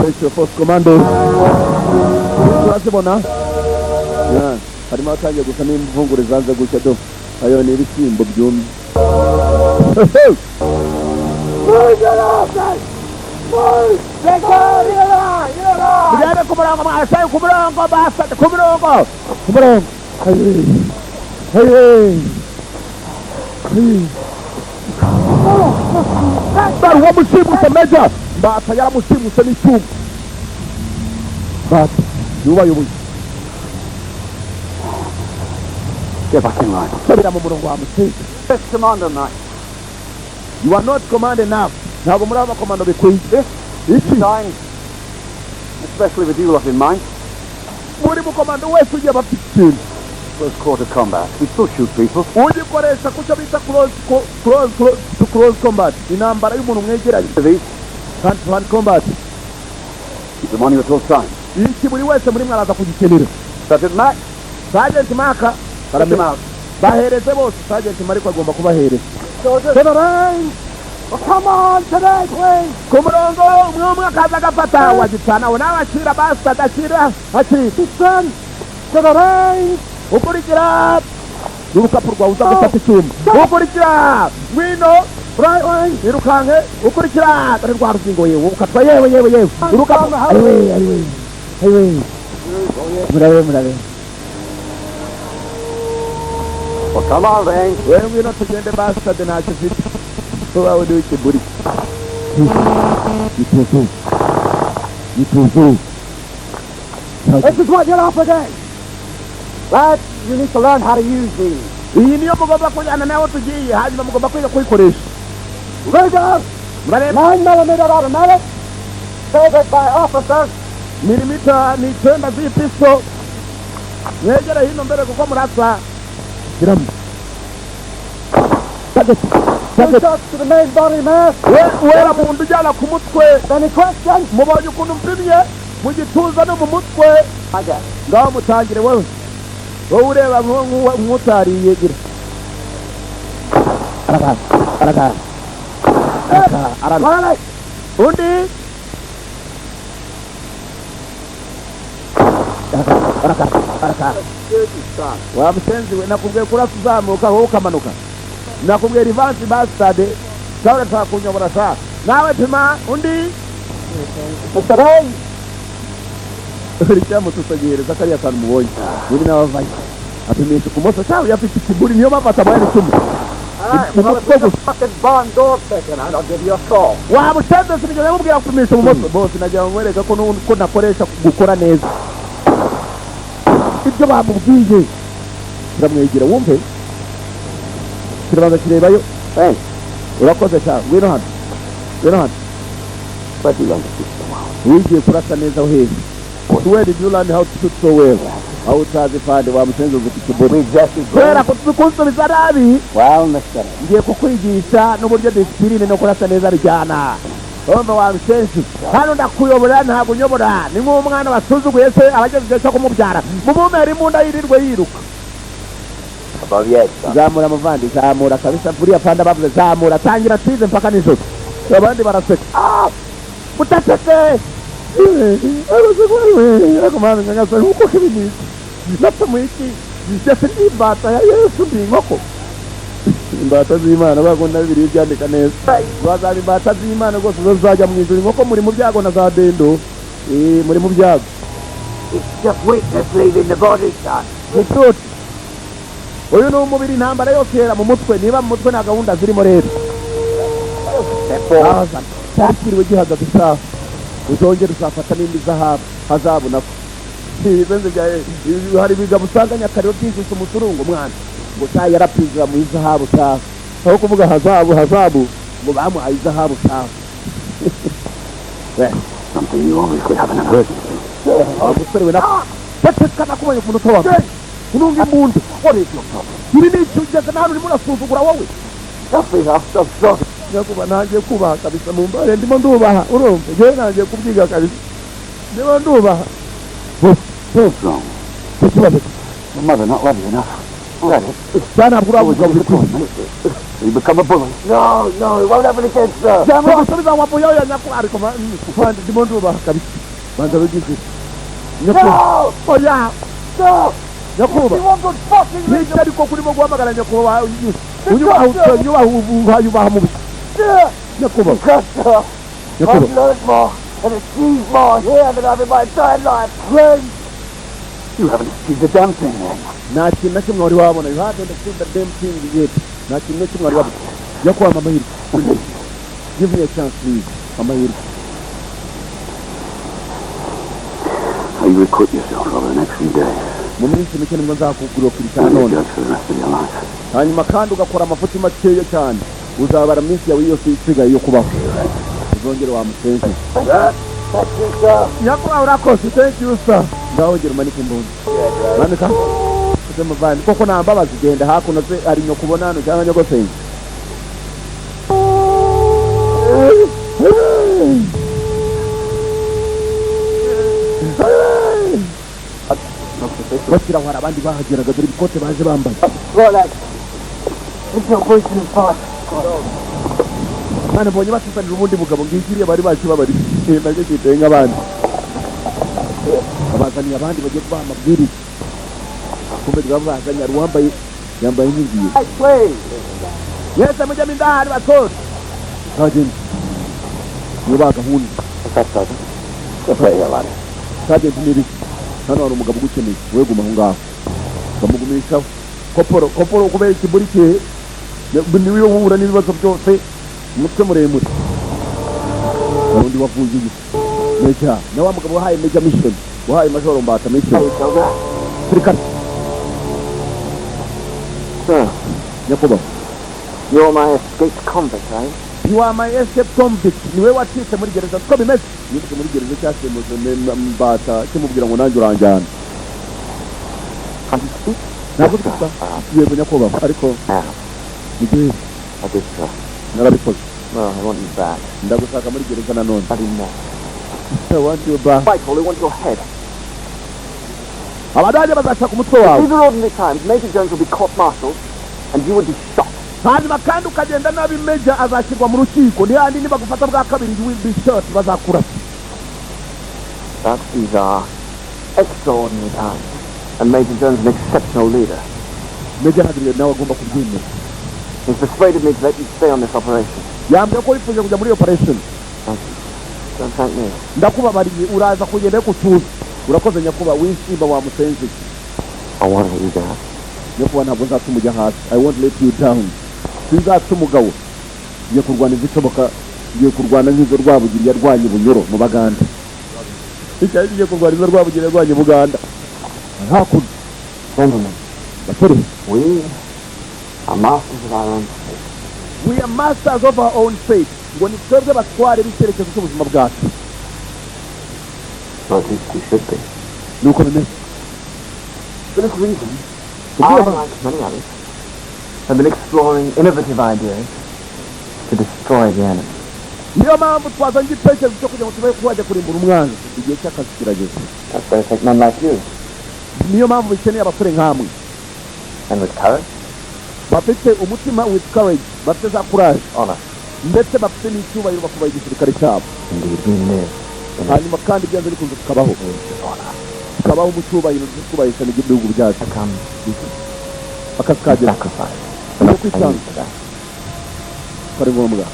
Special Force Commando turazibona. Yeah, harimo abatangiye gusa n'imvungure zanze gushya. Do ayo ni ibishyimbo byumye. Move your asses! Move! Tujyane ku murongo, mwashaye ku murongo, basate ku murongo, ku murongo. Haye haye haye! Bari uwamushimuse, Major Mbata yaramushimuse n'icyuma. Mbata niwe ubayoboye. Get back in line. Subira mu murongo wa mushinga. Yes, Commander Knight. You are not command enough. Ntabwo muri abakomando bikwiye iki. Designed, especially with you lot in mind. Buri mukomando wese ugiye aba afite ikintu. Close quarter combat. We still shoot people. Ugikoresha ku cyo bita close to close combat, intambara y'umuntu mwegeranye. These, Hand to hand combat. keep them on you at all times. Iki buri wese muri mwe araza kugikenera. Sergeant Mack, Sergeant Maka. Take him out. Bahereze bose. Sergeant Mariko agomba kubahereza. To the range! Well, come on today, please! Ku murongo, umwe umwe akaza agafata wagicana we nawe. Akira basta, adakira, akira. Son, to the range! Ukurikira n'urukapu rwawe, uza gufata icyuma. Ukurikira, ngwino. Right wing! Irukanke. Ukurikira, dore rwa rugingo. Yewe, ukatwa, yewe, yewe, yewe, urukapu. Ayiwe, ayiwe, ayiwe! Murabe, murabe! Well, come on, then. Wewe ngwino tugende, bastard. Ntacyo ufite wawe ni w'ikiburi. Ituzu, ituzu. This is what you're up against. Lads, you need to learn how to use these. Iyi niyo mugomba kujyana naho tugiye, hanyuma mugomba kwiga kuyikoresha. Ruger, Murareba. 9 millimeter automatic, favored by officers. Milimita ni 9 z'ipisto. Mwegere hino mbere kuko murasa shyiramo target. Two Target. shots to the main body mass. Wera muntu ujyana ku mutwe. Any questions? Mubonye ukuntu mpimye mu gituza no mu mutwe? I guess. Ngaho mutangire. Wowe, wowe ureba nk'utariye, gira arakaza, arakaza, arakaza, Riley, undi arakaza, arakaza. Wa musenzi we, nakubwiye kurasa uzamuka, wowe ukamanuka. Nakubwiye reverse, bastard. Sawa, urashaka kunyobora sa nawe? Pima undi. Mr. Bain. Icyamutusagihereza kariya kantu mubonye, undi nawe avayo apimisha ukumoso. Cyawe yafite ikiburi, niyo mpamvu atabaye icumu. All right, well, if Mu mutwe there's a gusa. fucking barn door taken out, I'll give you a call. Waba ushenze, sinigeze mubwira gupimisha ibumoso bose. Nagira ngo mwereke ko n'ubundi ko nakoresha gukora neza ibyo bamubwiye. Kiramwegera, wumve, kirabanza kirebayo. Thanks. Urakoze cyane. Ngwino hano, ngwino hano. Where'd you learn to shoot so well? Wigiye kurasa neza aho heza? Where did you learn how to shoot so well? Aho utazi fande, wa musenzi, uvuga ikiburi. We Jesse Kubera kunsubiza nabi. Well, Mr. Ngiye kukwigisha n'uburyo disipurine no kurasa neza bijyana. Urumva wa musenzi, hano ndakuyobora, ntabwo unyobora. Ni nk'umwana wasuzuguye se abageze igihe cyo kumubyara, mumumera imbunda yirirwe yiruka. Above your head, son. Zamura muvandi, zamura kabisa. Buriya panda bavuze zamura, tangira tize mpaka nijoro. Abandi baraseka. Ah, mutaceke ariko mwana nyagasani, nkuko ibi napfa iki? Ndetse ndi imbata ya Yesu, ndi inkoko, imbata z'Imana bakunda Bibiliya ibyandika neza, bazaba imbata z'Imana rwose, zo zizajya mu ijuru. Inkoko muri mu byago na za dendo. Eh, muri mu byago. It's just weakness leaving the body, son. Gicucu, uyu ni umubiri. Intambara yose ihera mu mutwe. Niba mu mutwe nta gahunda zirimo rero, cyakiriwe gihagaze isaha, uzongera uzafata n'indi zahabu, hazabu nako. Ibibazo hari ibigabo usanga nyakariro byijuse umuturungo mwana, ngo cya yarapinzira mu izahabu saha, aho kuvuga hazabu, hazabu, ngo bamuhaye izahabu saha. Something you obviously have an aversion to. Umusore we na ceceka, nakubonye ku munota wa mbere ununga imbunda. What is your problem? Ibi ni icyo ugeze nawe urimo urasuzugura wowe. Nothing. I'm so sorry. Nyakuba, ntangiye kubaha kabisa. Mu mbare ndimo ndubaha, urumva njyewe ntangiye kubyiga kabisa, ndimo ndubaha. What's wrong? Ikibazo? Your mother not love you enough. Let it. Cyane ntabwo uravuga buri kumwe. You become a bully. No, it won't happen again, sir. Cyangwa gusubiza wavuye oya nyakuba, ariko mvandi ndimo ndubaha kabisa. Banza wigize nyakuba. No! Oya. No! Nyakuba. You want good fucking Nibyo, ariko kurimo guhamagara nyakubahwa, unyubaha, unyubaha, yubaha mu nyakubahwa. Because, sir, Nyakubahwa. I've learned more and achieved more here than I've in my entire life. Friends! You haven't achieved a damn thing then. Nta kintu na kimwe wari wabona. You haven't achieved the damn thing yet. Nta kintu na kimwe wari wabona. Nyakubahwa, amahirwe. Please. Give me a chance, please. Amahirwe. How you recruit yourself over the next few days. Mu minsi mike nibwo nzakugurira And none. you judge for the rest of your life. Hanyuma kandi ugakora amafuti makeya cyane, uzabara iminsi yawe yose isigaye yo kubaho, uzongere wamusenze. Thank you, sir. Nyakubahwa, urakoze. Thank you, sir. Ngaho gera umanike imbunda, manika ese muvandi koko nta mbabazi. Genda hakuno se, hari nyoko ubona hano cyangwa nyogosenge? Bakira aho hari abandi bahageraga. Dore ibikote baje bambaye. Right, lads. It's your poison fire. Mwana, mbonye batuzanira ubundi mugabo. Ngikiriye bari bakibabariye nacyo cyiteye nk'abandi. Babazaniye abandi bagiye kubaha amabwiriza. Kumbe babazanye, hari uwambaye, yambaye nk'ingiye. Hey, please. Mwese mujyemo indani basore. Sergeant, niyo ba gahunda. What's that, Sergeant? Just wait here, lad. Sergeant, n'ibiki? Hano hari umugabo ugukeneye. Wowe guma aho ngaho. Bamugumishaho koporo, koporo kubera ikiburi cye niwe uhura n'ibibazo byose. Umutwe muremure, hari undi wavuye iyo major na wa mugabo wahaye major mission. Wahaye Majoro Mbata mission. Hey, soldier. Sirikare. Sir, Nyakubahwa. You're my escaped convict, eh? You are my escape convict. Niwe wacitse muri gereza, siko bimeze? Yinjiye muri gereza cyashimuse Mbata, kimubwira ngo nanjye uranjyana. Can't you speak? Ntabwo twita. Yego nyakubahwa, ariko Now, ni byiza. I did, sir. Narabikoze. Well, I want you back. Ndagushaka muri gereza nanone. Bloody mess. I want you back. Michael, they want your head. Abadage bazashaka umutwe wawe. These are ordinary times. Major Jones will be court-martialed, and you would be shot. Hanyuma kandi ukagenda nabi, Major azashyirwa mu rukiko, ntihandi nibagufata bwa kabiri, you will be shot, bazakurasa. But these are extraordinary times, and Major Jones is an exceptional leader. Major ntabwo nawe agomba kubyemera. He's persuaded me to let you stay on this operation. Yambwiye ko wifuje kujya muri operation. Thank you. Don't thank me. Ndakubabariye, uraza kugenda ariko utuze. Urakoze nyakubahwa. Winshimba wa musenzi. I won't let you down. Nyakubahwa, ntabwo nzatuma ujya hasi. I won't let you down. Sinzatuma umugabo. Ngiye kurwana izishoboka, ngiye kurwana nk'izo Rwabugiri yarwanye Bunyoro mu Baganda. Icyari kigiye kurwana izo Rwabugiri yarwanye Buganda hakurya. Gentlemen, Basore, we are masters of our own fate. We are masters of our own fate. Ngo ni twebwe batware b'icyerekezo cy'ubuzima bwacu. Or at least we should be. Nuko bimeze. For this reason, I, like many others, have been exploring innovative ideas to destroy the enemy. Niyo mpamvu twazanye igitekerezo cyo kugira ngo tube twajya kurimbura umwanzi. Igihe cy'akazi kirageze. That's going to take men like you. Niyo mpamvu bikeneye abasore nkamwe. And with courage, bafite umutima, with courage, bafite za courage, honor. Ndetse bafite n'icyubahiro, bakubaha igisirikare cyabo. Indeed, we live in an Hanyuma kandi byanze bikunze tukabaho age of honor. Tukabaho mu cyubahiro, ndetse twubahisha n'igihugu byacu. To come Akazi kageze. sacrifice. Ugiye kwitanga. I need for that. Ko ari ngombwa.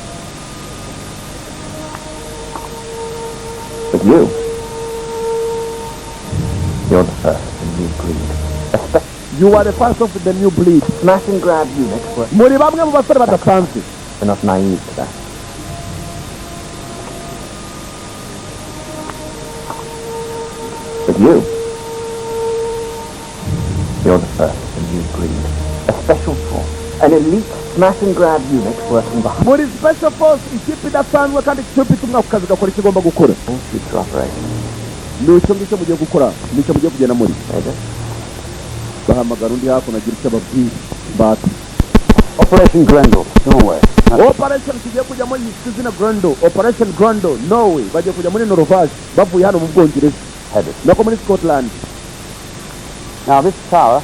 But you, you're the first of the new breed. A You are the first of the new breed. smash and grab unit were Muri bamwe mu basore badasanzwe. We're not naive to that. But you, you're the first of the new breed. A special force, an elite smash and grab unit working behind Muri special force, ikipe idasanzwe kandi ikipe itumwa ku kazi gakora icyo igomba gukora. All future operations. Ni icyo ngicyo mugiye gukora, nicyo mugiye kugenda muri. Major? Bahamagara undi hakuno agira icyo ababwira Mbata. Operation Grendel, Norway. Operation tugiye kujyamo yitwa izina Grendel, Operation Grendel, Norway. Bagiye kujya muri Norvage bavuye hano mu Bwongereza, Headed. nako muri Scotland. Now this tower,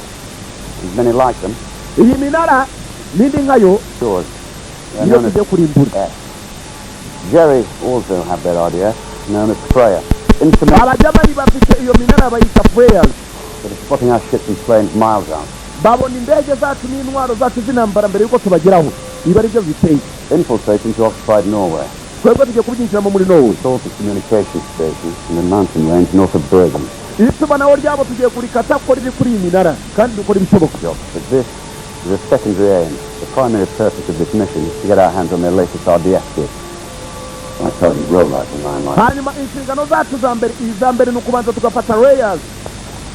and many like them, Iyi minara n'indi nkayo yours. They're niyo known as tugiye kurimbura. S. Jerry also have their RDS, known as Freya. Instrument Abajamani bafite iyo minara bayita Freyas. that are spotting our ships and planes miles out. Babona indege zacu n'intwaro zacu z'intambara mbere y'uko tubageraho. Ibi ari byo biteye. Infiltrate into occupied Norway. Twebwe tugiye kubyinjiramo muri Norway. Assault the communication station in the mountain range north of Bergen. Itumanaho ryabo tugiye kurikata kuko riri kuri iyi minara, kandi dukora ibishoboka. Job. But this is a secondary aim. The primary purpose of this mission is to get our hands on their latest RDS kit. I Sergeant Rowlett and I might. Hanyuma inshingano zacu za mbere, iza mbere ni ukubanza tugafata rayers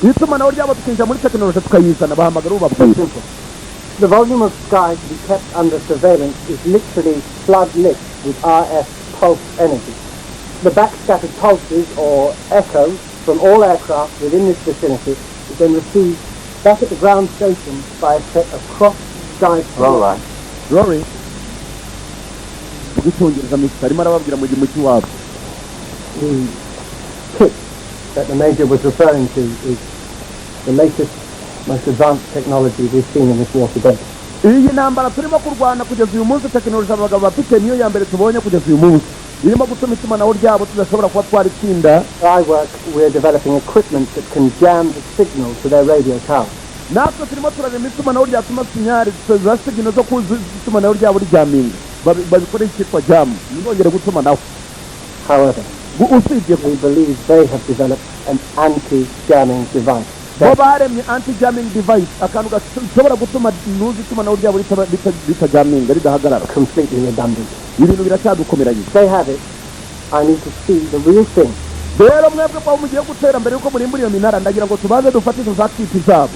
itumanaho ryabo, tukinjira muri tekinoloji tukayizana. Bahamagara ubabwira. The volume of sky to be kept under surveillance is literally floodlit with RF pulse energy. The backscattered pulses, or echoes, from all aircraft within this vicinity is then received back at the ground station by a set of cross dipoles. Roll. Rory mu Icyongereza misa arimo arababwira mu gihe cy'iwabo. The kit that the Major was referring to is the latest, most advanced technology we've seen in this war to date. Iyi ntambara turimo kurwana kugeza uyu munsi, tekinoloji abagabo bafite niyo ya mbere tubonye kugeza uyu munsi, irimo gutuma itumanaho ryabo tudashobora kuba twaritsinda. I work, we're developing equipment that can jam the signal to their radio tower. Natwe turimo turarema itumanaho ryatuma signal za signal zo kuzi itumanaho ryabo ryaminga. Babikore icyitwa jam, ntibongere gutumanaho. However, Usibye ko we believe they have developed an anti-jamming device. Bo baremye anti jamming device, akantu gashobora gutuma ntuzi itumanaho ryabo ritajaminga, ridahagarara. Completely redundant. Ibintu biracyadukomeranye. If they have it, I need to see the real thing. Rero mwebwe kwa mugiye gutera, mbere yuko murimbura iyo minara, ndagira ngo tubanze dufate izo za chip zabo,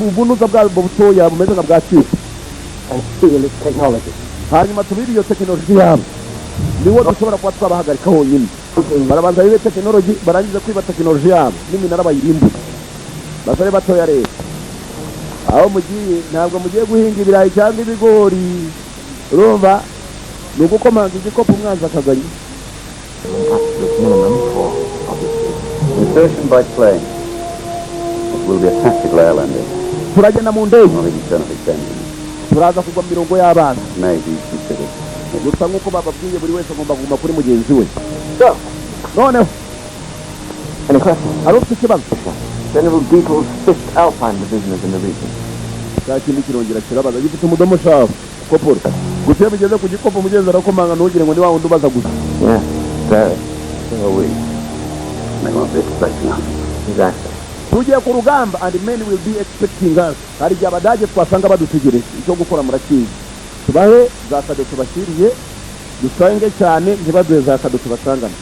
ubunuza bwabo butoya bumeze nka bwa chip and steal its technology. Hanyuma tubibe iyo tekinoloji yabo, niwo dushobora kuba twabahagarika honyine. Barabanza bibe tekinoloji, barangiza kwiba tekinoloji yabo n'iminara bayirimbure. Basore batoya rero, aho mugiye ntabwo mugiye guhinga ibirayi cyangwa ibigori, urumva? Ni ugukomanga igikopu umwanzi akaganya. Absolute minimum for obvious reasons. Insertion by plane. It will be a tactical air landing. Turagenda mu ndege. Not even turn off its engines. Turaza kugwa mu mirongo y'abana. May be considered. Gusa nk'uko bababwiye, buri wese agomba kuguma kuri mugenzi we. So, noneho any questions? Hari ufite ikibazo? General Dietel's 5th Alpine Division is in the region. Cya kindi kirongera kirabaza, gifite umudomo shafu koporo. Gusa iyo bigeze ku gikopo, umugenzi arakomanga, ntugire ngo ni wa wundi ubaza gusa. Yes, very. So are we. They won't be expecting us. Exactly. Tugiye ku rugamba and men will be expecting us. Hari igihe Abadage twasanga badutegereje. Icyo gukora murakizi, tubahe za kado tubashyiriye, dusenge cyane ntibaduhe za kado tubasangane.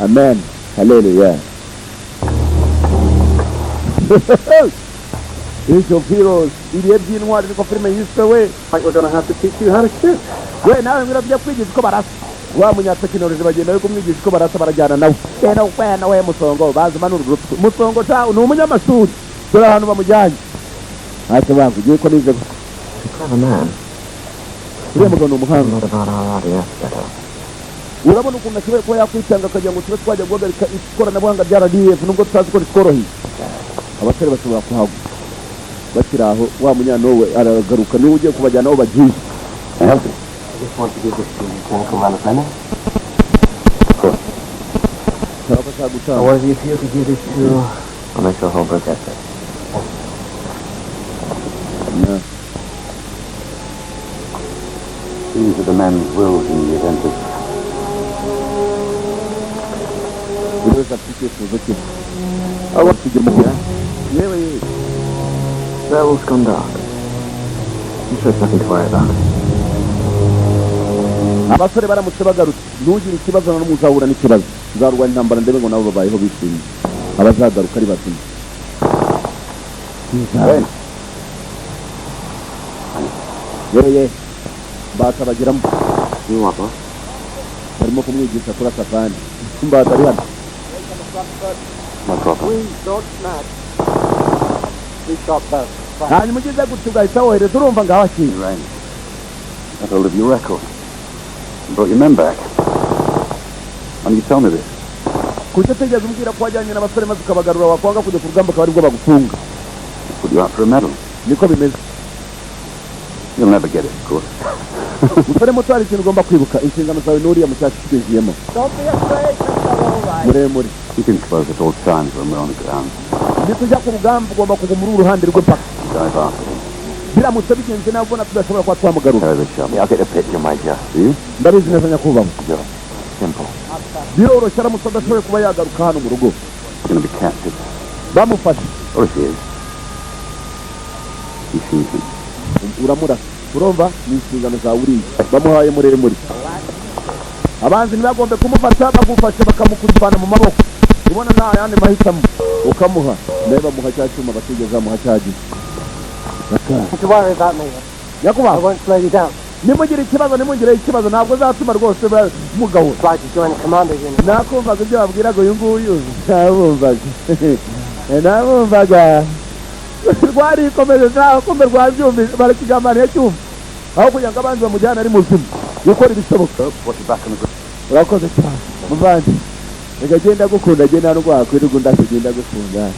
Amen, haleluya. Age of Heroes, ibihe by'intwari, niko filime yiswe we. Like we're going to have to teach you how to shoot. We nawe ngwino tujya kwigisha uko barasa. Wa munyatekinoloji bagenda bari kumwigisha uko barasa, barajyana nawe. Wena wena we musongo bazimanura urutwe musongo sha ni umunyamashuri. Dore ahantu bamujyanye, ntacyo banga ugiye ko nize gusa. Clever man. Uriya mugabo ni umuhanga. Not about our RDF setup. Urabona ukuntu ashoboye kuba yakwitanga akagira ngo tube twajya guhagarika ikoranabuhanga rya RDF, nubwo tutazi ko ritworoheye. Abasore bashobora kuhagwa bakiri aho. Wa munyanowe aragaruka, niwe ugiye kubajyana aho bagiye. Can I help you? I just want to give this to Lieutenant Commander Fleming. Of course. Ariko ashaka gutanga. Or if you could give this to... I'll make sure Holbrook gets it. Yeah. These are the men's wills in the event of Buri wese afite icyifuzo cye tujye mu yewe yewe. Werewolf's gone dark. I'm sure it's nothing to worry about. Abasore baramutse bagarutse, ntugire ikibazo na n'umwe uzahura n'ikibazo. Nzarwanya intambara ndebe ngo nabo babayeho bishimye, abazagaruka ari bazima. Ben, Yewe mbata bageramo. You want one? Barimo kumwigisha kurasa, kandi mbata ari hano. No problem. We don't smash. We shot both. Hanyuma ugeze gutya ugahita wohereza, urumva, ngaho akiri. Rain. Got hold of your record. You brought your men back. Why didn't you tell me this? Kuki utigeze umbwira ko wajyanye n'abasore maze ukabagarura, wakwanga kujya ku rugamba akaba aribwo bagufunga? I put you up for a medal. Niko bimeze. You'll never get it, of course. Musore muto, hari ikintu ugomba kwibuka: inshingano zawe n'uriya mushyashya utwinjiyemo. Don't be afraid, Mr. Allwright. Muremure. You can close at all times when we're on the ground. Nitujya ku rugamba, ugomba kuguma uri uruhande rwe mpaka Dive after him. Biramutse bigenze nabi, ubona tudashobora kuba twamugarura. Carry the shot. Yeah, I'll get the picture, Major. Do you? Ndabizi neza, nyakubahwa. Job. Simple. Biroroshye, aramutse adashoboye kuba yagaruka hano mu rugo. He's going to be captured. Bamufashe. Or if he is. You shoot him. Uramurasa, urumva? Ni inshingano zawe. Uriya bamuhaye muremure, abanzi ntibagombe kumufata. Bagufashe bakamukuvana mu maboko, ubona nta yandi mahitamo, ukamuha nawe. Bamuha cya cyuma batigeze bamuha cya giti. Don't you worry about me. I Nyakubahwa, won't slow you down. nimugire ikibazo, nimugire ikibazo, ntabwo azatuma rwose mugahura. Try to join a commando unit. Nakumvaga ibyo babwiraga uyu nguyu, nabumvaga, nabumvaga rwarikomeje ntaho kumbe rwabyumvise, barakigambaniye cyumva aho kugira ngo abanzi bamujyane ari muzima, gukora ibishoboka. Watch your back on the ground. Urakoze cyane, muvandi. Reka genda gukunda, genda rwakwirirwa undase, genda gukunda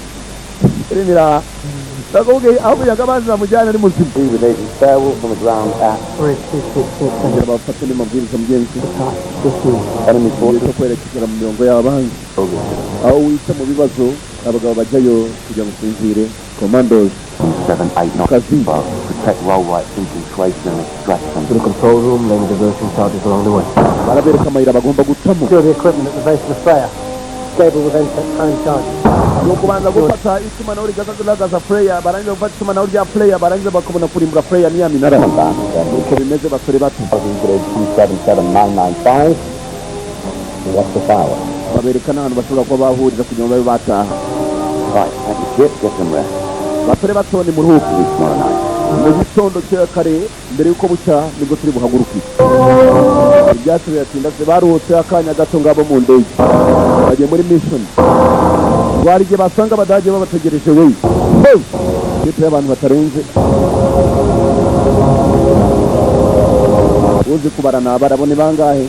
rimira ndakubwiye, aho kugira ngo abanzi bamujyane ari muzima. With Agent Fairwolf on the ground at 3, 2, 6, 6, Kugira bafate n'amabwiriza mugenzi. 15. Enemy forces. Cyo kwerekeza mu mirongo y'abanzi aho wica mu bibazo, abagabo bajyayo kugira ngo usinzire, commandos. 7, 8, 9. Kazi. Protect Rollright infiltration and extraction. To the control room, laying diversion charges along the way. Barabereka amayira bagomba gucamo. Secure the equipment at the base of the Freya. Gable will then set time charges. Ni ukubanza gufata itumanaho rigaragaza Freya, barangiza gufata itumanaho rya Freya, barangiza bakabona kurimbura Freya n'iya minara. Uko bimeze, basore bato. 277995. What's the power? Babiri. Abereka n'ahantu bashobora kuba bahurira kugira ngo babe bataha. Right, thank you, Chip. Get some rest. Basore bato, ni muruhuke. Leave tomorrow night. Mu gitondo cya kare, mbere y'uko bucya, nibwo turi buhaguruke. Ibyatsi biratinda se, baruhutse akanya gato. Ngabo mu ndege bagiye muri mission. Rwari igihe basanga Abadage babategereje we. Hey! Ikipe y'abantu batarenze, uzi kubara nabara, ni bangahe?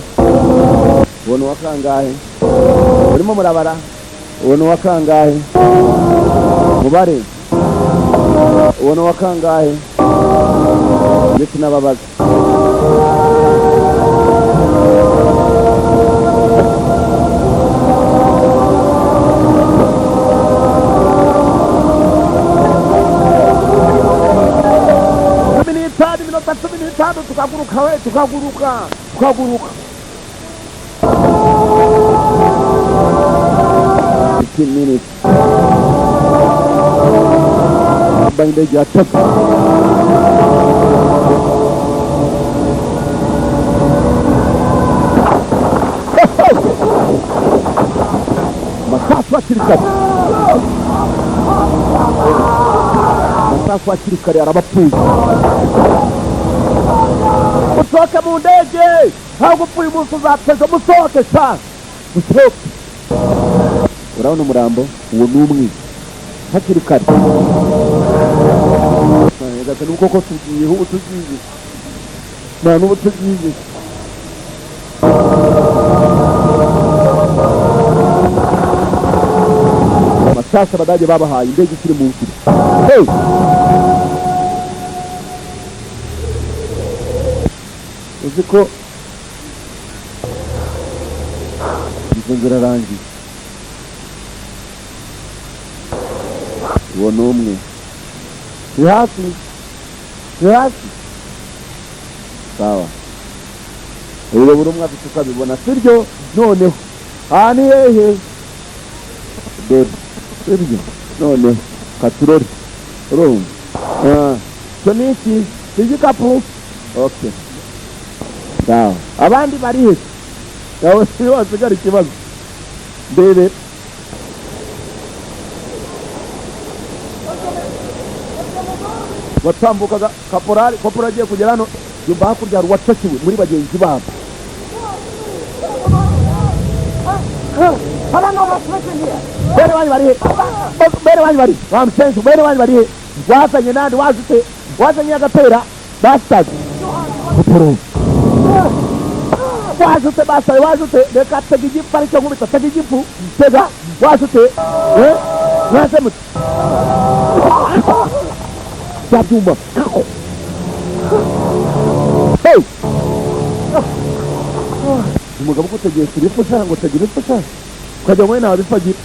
Ubona uwa kangahe? Urimo murabara, ubona uwa kangahe? Mubare, ubona uwa kangahe? Ndetse n'ababaza. 15, iminota 15 tukaguruka we, tukaguruka, tukaguruka. 15 minutes. Bambaye indege ya tatu. Masasu hakiri kare, masasu hakiri kare, arabapfuye. Musohoke mu ndege, ntabwo upfuye umunsi uzateza. Musohoke sa, musohoke. Urabona umurambo uwo ni umwe hakiri kare. Nubwo koko tugiye, ubu tugiye, nta n'ubu tugiye. Amasasu Abadage babahaye indege ikiri mu nzira. Hey! Uzi ko izo nzira arangiye, uwo ni umwe. Ni hasi, ni hasi. Sawa, rero buri umwe afite uko abibona, sibyo? Noneho aha ni hehe? Dore, sibyo? Noneho katurore, urumva? Ah, icyo ni iki? Igikapu. Okay, sawa. Abandi bari he? Yawe si wasigara ikibazo. Ndebe watambukaga kaporali. Kaporali agiye kugera hano, yumva hakurya hari uwacakiwe muri bagenzi babo. Bene wanyu bari he? Bene wanyu bari bamusenze, bene wanyu bari he? Wazanye nande? Wazute? Wazanye agatera bastard. Koporo, wazute bastard, wazute. Reka tega igifu, aricyo nkubita. Tega igifu, tega. Wazute? Eh, mwaze mute bya byuma. Hey! Umugabo ugutegesha ibifu sha, ngo tegera ibifu sha, ukajya ngo nta bifu agira.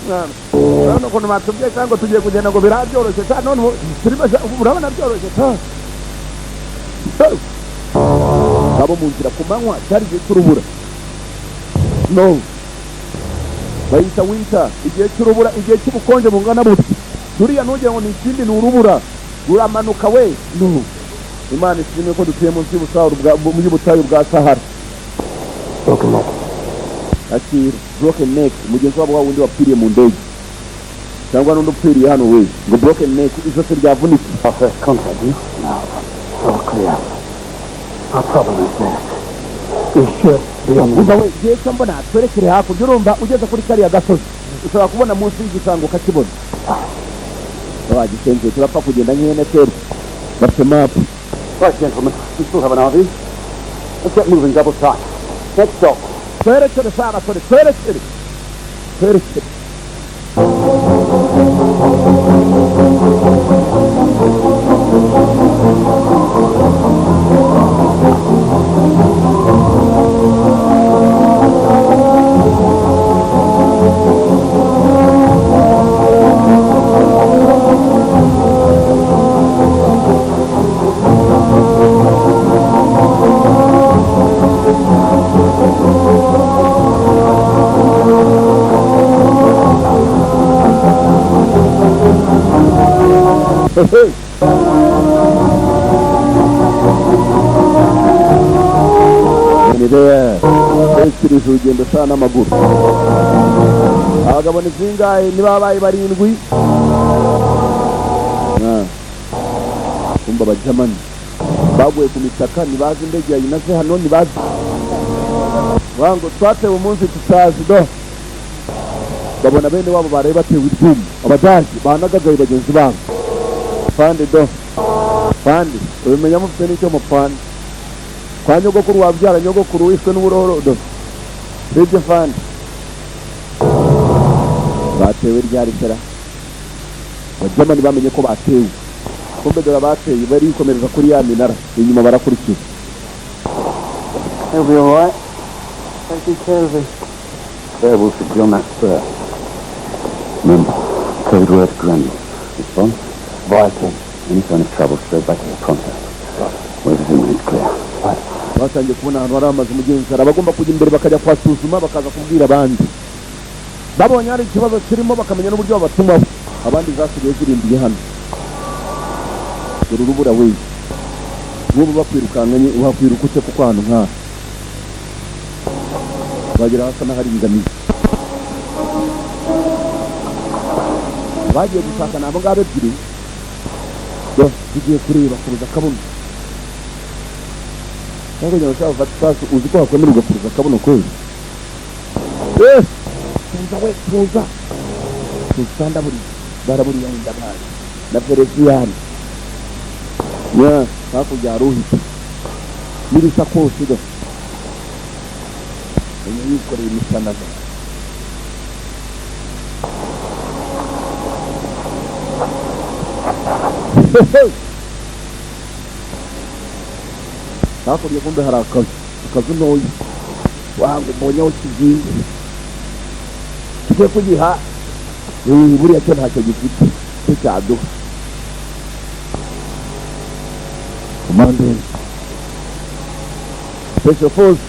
Mwana, urabona ukuntu batubwiye cyangwa tugiye kugenda ngo birabyoroshye sha? None ubu turimo sha, urabona byoroshye sha? Hey! Abo mu nzira ku manywa, cyari igihe cy'urubura, no bayita winter, igihe cy'urubura, igihe cy'ubukonje bungana butya. Turiya ntugire ngo ni ikindi, ni urubura ruramanuka we. No Imana ishimwe ko dutuye munsi y'ubutayu bwa Sahara. Broken neck. Akira broken neck, mugenzi wabo wa wundi wapfiriye mu ndege cyangwa n'undi upfiriye hano we, ngo broken neck, ijosi ryavunitse. Our first contact, you? Now, it's all clear. Our problem is this. We should be on Umva we, igihe cyo mbona twerekere hakurya. Urumva ugeze kuri kariya gasozi ushobora kubona munsi y'igisango ukakibona. Wagisenze, turapfa kugenda nk'ihene kera bafite mapu. Right, gentlemen, we still have an RV. Let's get moving double time. Next stop. Twerekere sa basore, twerekere, twerekere. Hey. Bakomereje urugendo sha n'amaguru. Abagabo ni zingahe? Niba babaye barindwi. Ah. Kumva abajamani baguye ku mitaka, ntibazi indege yayinaze hano, ntibazi ngo twatewe umunsi tutazi. Do babona bene wabo baraye batewe ibyuma, abadage banagagaye bagenzi babo. Fande do fande, ubimenya mufite n'icyo mupfana kwa nyogokuru wabyara nyogokuru wishwe n'uburoro. Do sibyo fande, batewe ryari sera? Abajamani bamenye ko batewe. Kumbe dore abateye barikomereza kuri ya minara inyuma, barakurikiza. He'll be alright. Take good care of him. Beowulf should be on that spur. Remember, code word Granny. Response? Viking. Any sign of trouble, straight back here pronto. Wait a few minutes clear. Right. Batangiye kubona ahantu hari amazu. Mugenzi, hari abagomba kujya imbere bakajya kuhasuzuma, bakaza kubwira abandi. Babonye hari ikibazo kirimo, bakamenya n'uburyo babatumaho abandi. Zasigaye zirindiye hano. Dore urubura we! Nk'ubu bakwirukankanye wakwiruka ute? Kuko ahantu nk'aha bagera hasa n'aharinganiye. Bagiye gushaka ni abo ngabo ebyiri. Do tugiye kureba kuruza akabuno cyangwa kugira ngo ushaka gufata isasu. Uzi ko wakwemera ugakuruza akabuno kweli? Eh, tuza we, tuza tuza, ndaburiye baraburiye ndabaye na Feresiyani ya hakurya hari uhita n'ibisakoshi. Do menya yikoreye imisanaga. Hakurya kumbe hari akazu, akazu ntoya. Wangu mbonye aho kigiye, tugiye kugiha. Eh, buriya cyo ntacyo gifite cyo cyaduha. Commando special force.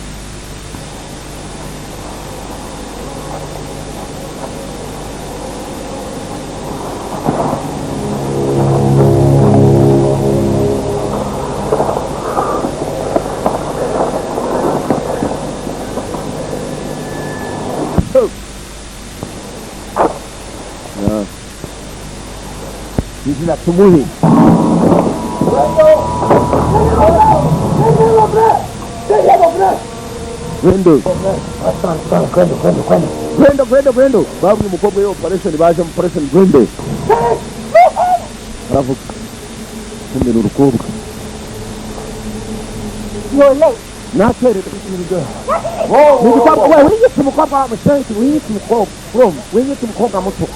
Yeah. Izina tumuhe. Gwendo. Gwendo, gwendo, gwendo. Babwiye umukobwa iyo operation baje mu operation gwendo. Aravuga. Kumbe ni urukobwa. You're late. Nakererwa. Ni umukobwa we, wiyita umukobwa wa musenzi, wiyita umukobwa. Urumva, wiyita umukobwa muto.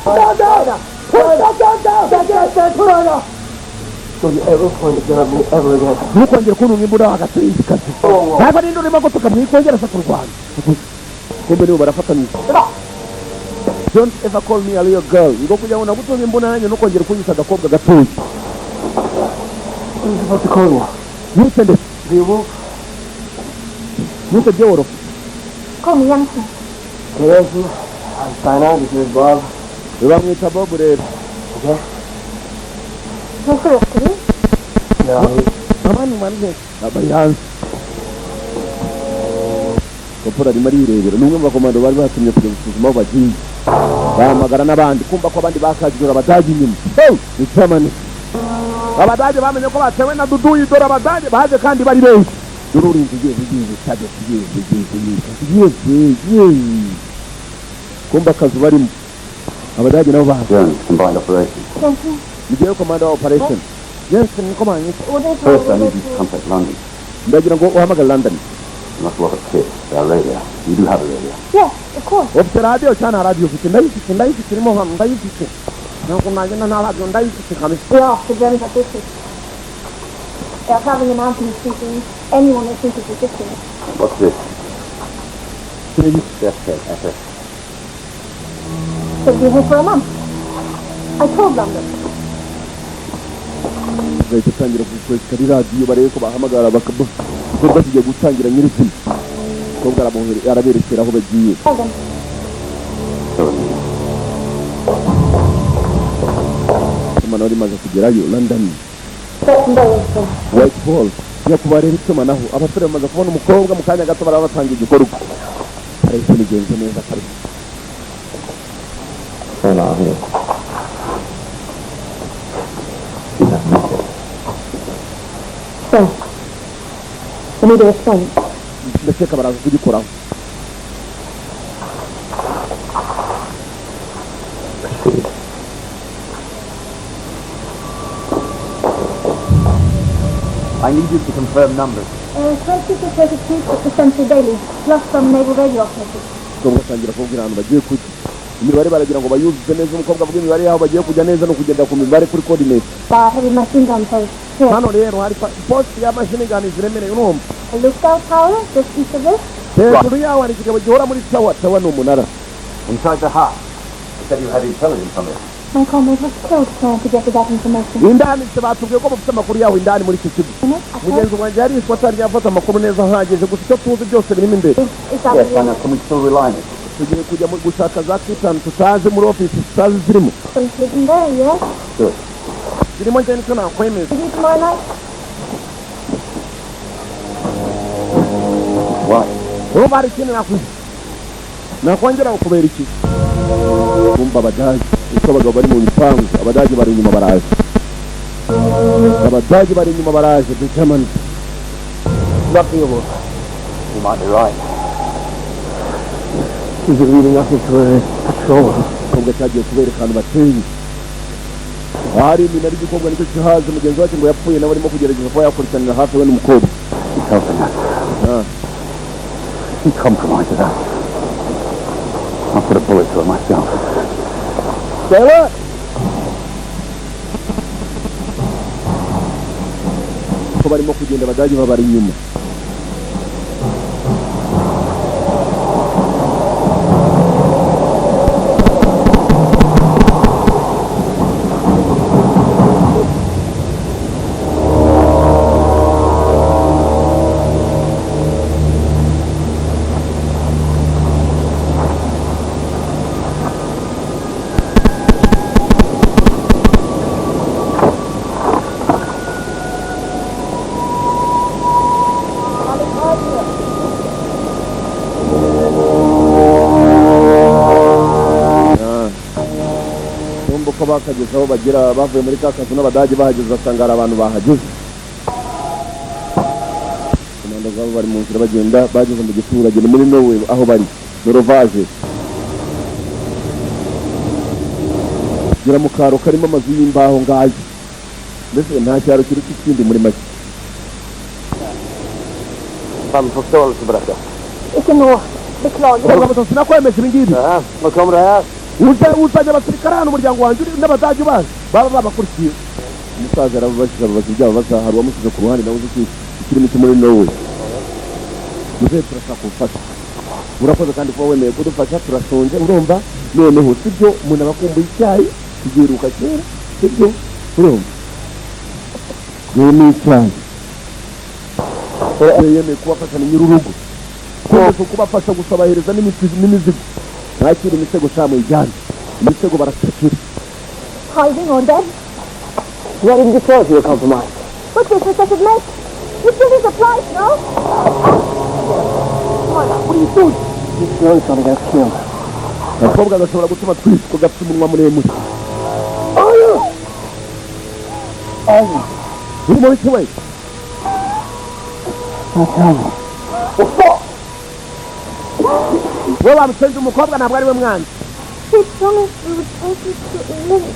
Don't you ever point a gun at me ever again. Ntukongere kuntunga imbunda w'agatsinzi kazi. Ntabwo ninde urimo gutuka mwikongera se kurwana. Kumbe nibo barafatanyije. Don't ever call me a little girl. Ngo kugira ngo nagutunge imbunda nanjye ntukongere kunyita agakobwa gatoya. What are you supposed to call you? Mwite ndetse. Beowulf? Mwite Beowulf. Call me Jensen. Jensen? I'm Steiner. This is Bob. Bamwita Bob rero. Okay? Monsieur Free. No. Abandi manze bari hanze. Kopora arimo arirebera. Ni umwe mu bakomando bari batumye kujya gusuzuma aho bagiye, bahamagara n'abandi. Kumva ko abandi bakajura abadage inyuma. Hey! Ni Germany. Abadage bamenye ko batewe na duduyi. Dore abadage baje kandi bari benshi. Dore urinze ugiye ugiye ugiye ugiye ugiye ugiye ugiye. Kumva akazu barimo, abadage nabo baje. Jones, combined operation. Jensen. Nigiye commander wa operation Jensen niko manyita. Orders First, I need you to contact London. Ndagira ngo uhamagare London. You must work a kit, our radio. You do have a radio. Yes, of course. Ufite radiyo cyane? Radiyo ufite? Ndayifite, ndayifite, irimo hano, ndayifite. Ntabwo nagenda nta radiyo, ndayifite kabisa. Yeah, the Germans are vicious. They are traveling the mountains seeking anyone they think is resisting. What's this? Death SS. They'll be here for a month. I told London. Bagahita batangira gukweka ari radiyo, barebe ko bahamagara bakaba. Igikorwa kigiye gutangira nyirizina. Umukobwa araberekera aho bagiye. Tell them. So me. Itumanaho rimaze kugerayo London. That's sir. White Hall, nyakubahwa. Rero itumanaho, abasore bamaze kubona umukobwa, mu kanya gato baraba batangiye igikorwa. Operation igenze neza kabisa. Well, here. You have not. Sir, we need a response. Ndakeka baraza kugikoraho. Proceed. I need you to confirm numbers. 20 to 30 troops at the Central Daily, plus some naval radio operators. Umukobwa atangira kubwira ahantu bagiye kujya, imibare baragira ngo bayuzuze neza. Umukobwa avuga imibare y'aho bagiye kujya neza no kugenda ku mibare kuri coordinate. Bar heavy machine gun post. Here. Hano rero hari post ya machine gun ziremereye, urumva? A lookout tower just east of this. Hejuru yaho hari ikigabo gihora muri tower. Tower ni umunara. Inside the hut. You said you had intelligence on it. My comrade was killed trying to get to that information. Indani se batubwiye ko bafite amakuru yaho indani muri icyo kigo. Mugenzi wanjye yarishwe atari yafata amakuru neza ahagije, gusa icyo tuzi byose birimo imbere. Is that Yes, I know. Can we still rely on it? Tugiye kujya gushaka za kitani tutazi muri ofisi, tutazi zirimo. Some hidden there, yes? Good. Zirimo, njye nicyo nakwemeza. Is it tomorrow night? Why? Urumva hari ikindi nakongera kubera iki? Kumva abadage uko abagabo bari mu bipangu, abadage bari inyuma baraje, abadage bari inyuma baraje, the Germans. Lovely Wolf. You might be right. He's leading us into a patrol. Igikorwa cyagiye kubereka ahantu bateye ahari iminara. Igikobwa nicyo kihazi, mugenzi wacu ngo yapfuye nawe arimo kugerageza kuba yakurikiranira hafi we n'umukobwa. He's helping us. Ah. He compromises us. I'll put a bullet to it myself. Yewe ko barimo kugenda, abadage babari inyuma. Ah. Kumva uko bakageze aho bagera, bavuye muri ka kazu n'abadage bahageze basanga hari abantu bahageze. Komanda zabo bari mu nzira bagenda, bageze mu giturage, ni muri Norway aho bari Norvage, gera mu karo karimo amazu y'imbaho ngayo, mbese nta cyaro kiruta ikindi muri make. Fan förståelse på detta. Icke nå. Beklagar. Umugabo, sinakwemeje ibi ngibi. Ja, vad kommer det här? Uzajya abasirikare hano, umuryango wanjye uri n'abadage ubazi baba babakurikiye. Umusaza arababajije, ababaza ibyabo baza, hari uwamushyize ku ruhande nawe uzi ikirimi cyo muri Norway. Muzehe, turashaka ubufasha, urakoze kandi kuba wemeye kudufasha, turashonje, urumva? Noneho sibyo, umuntu aba akumbuye icyayi tugiheruka kera, sibyo? Urumva, yewe ni icyayi. Yemeye kubafasha, ni nyir'urugo kumva kubafasha gusa, bahereza n'imizigo, ntakira imisego sha muyijyane, imisego barapakira. Hiding or dead? That didn't deter you a compromise. What difference does it make? You still need supplies, no? What are you doing? This girl's gonna get us killed. Agakobwa gashobora gutuma twicwa, gafite umunwa muremure. Are you? Uri mu biki we? Now tell me. We wamusenze, umukobwa ntabwo ari we mwanzi. We promised we would take you to England.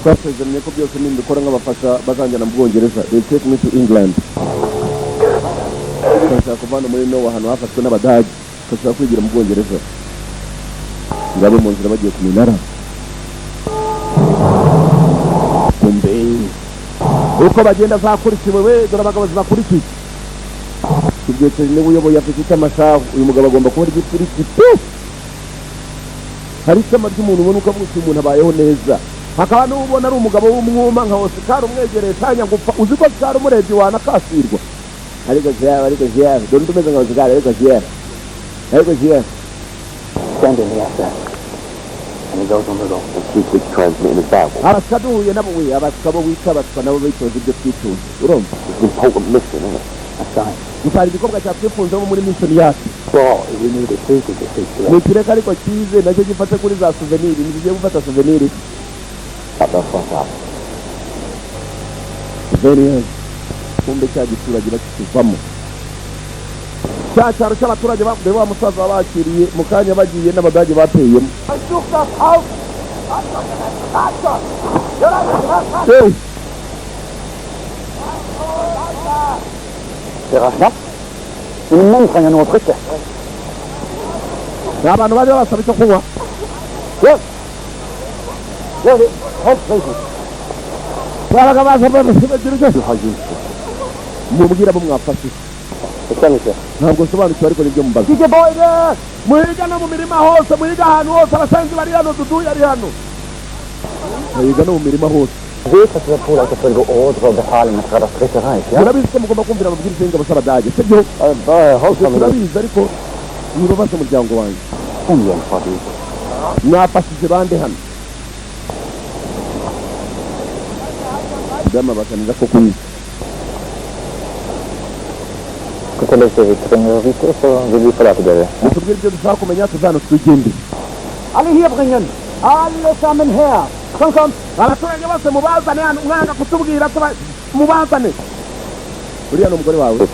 Twasezeranye ko byose nimbikora nk'abafasha bazanjyana mu Bwongereza. They take me to England. Turashaka kuvana muri Norway ahantu hafashwe n'abadage, turashaka kwigira mu Bwongereza. Ngabo mu nzira bagiye ku minara, kumbe uko bagenda zakurikiwe we, dore abagabo zibakurikiye. Ibyeteri niwe uyoboye, afite icyamashahu. Uyu mugabo agomba kuba ari igipfuriki pe. Hari ishema ry'umuntu ubona ukavuga uti umuntu abayeho neza, hakaba n'ubona ari umugabo w'umwuma nka Oscar, umwegereye kanya gupfa. Uzi ko Oscar umurebye wanakasirwa, ariko jewe, ariko jewe, dore undi umeze nka Oscar, ariko jewe, ariko jewe. Stand in the SS. And he goes on the road. And keep which transmit in a battle. Abaswa duhuye nabo we, abaswa bo wica abaswa nabo bitoza ibyo twitunze, urumva? It's an important mission, isn't it? That's right. Gusa hari igikorwa cyatwifunzemo muri mission yacu. Well, we need a suit to speak to. Nitureka ariko kize nacyo gifate kuri za souvenir. Ntikigiye gufata souvenir. Shut the fuck up. Souvenir. Kumbe cya giturage bakikivamo, cya cyaro cy'abaturage bakuye wa musaza bakiriye mu kanya bagiye n'Abadage bateyemo. Such das Haus! Hey! Dere snabbt. Men menn trenger noe å drikke. Ni abantu baje babasaba icyo kunywa. Ja. Ja, det helt riktig. Babaga baza bagira icyo Du har hjulpet. Mubwira abo mwafashije. Det kan ikke. Ntabwo nsobanukiwe, ariko nibyo mubaza. Die Gebäude! Muhiga no mu mirima hose, muhiga ahantu hose. Abasenzi bari hano, Dudu yari hano, muhiga no mu mirima hose. Vet at du er pålagt å følge ordre og befalinger fra Det Dritte Reich, ja? Murabizi ko mugomba kumvira amabwiriza y'ingabo z'Abadage, sibyo? Bare hold Ibyo sammen. Turabizi, ariko ntibabaze umuryango wanjye. Kom igjen, Fadik. Mwafashije bande hano? Dama bakanira ko kunywa. Fortell oss det vi trenger å vite, så vil vi forlate dere. Mutubwire ibyo dushaka kumenya, tuzano twigende. Alle hier bringen! Alle sammen her! Komm, komm! Abaturage bose mubazane hano. Umwana kutubwira mubazane. Uriya ni umugore wawe?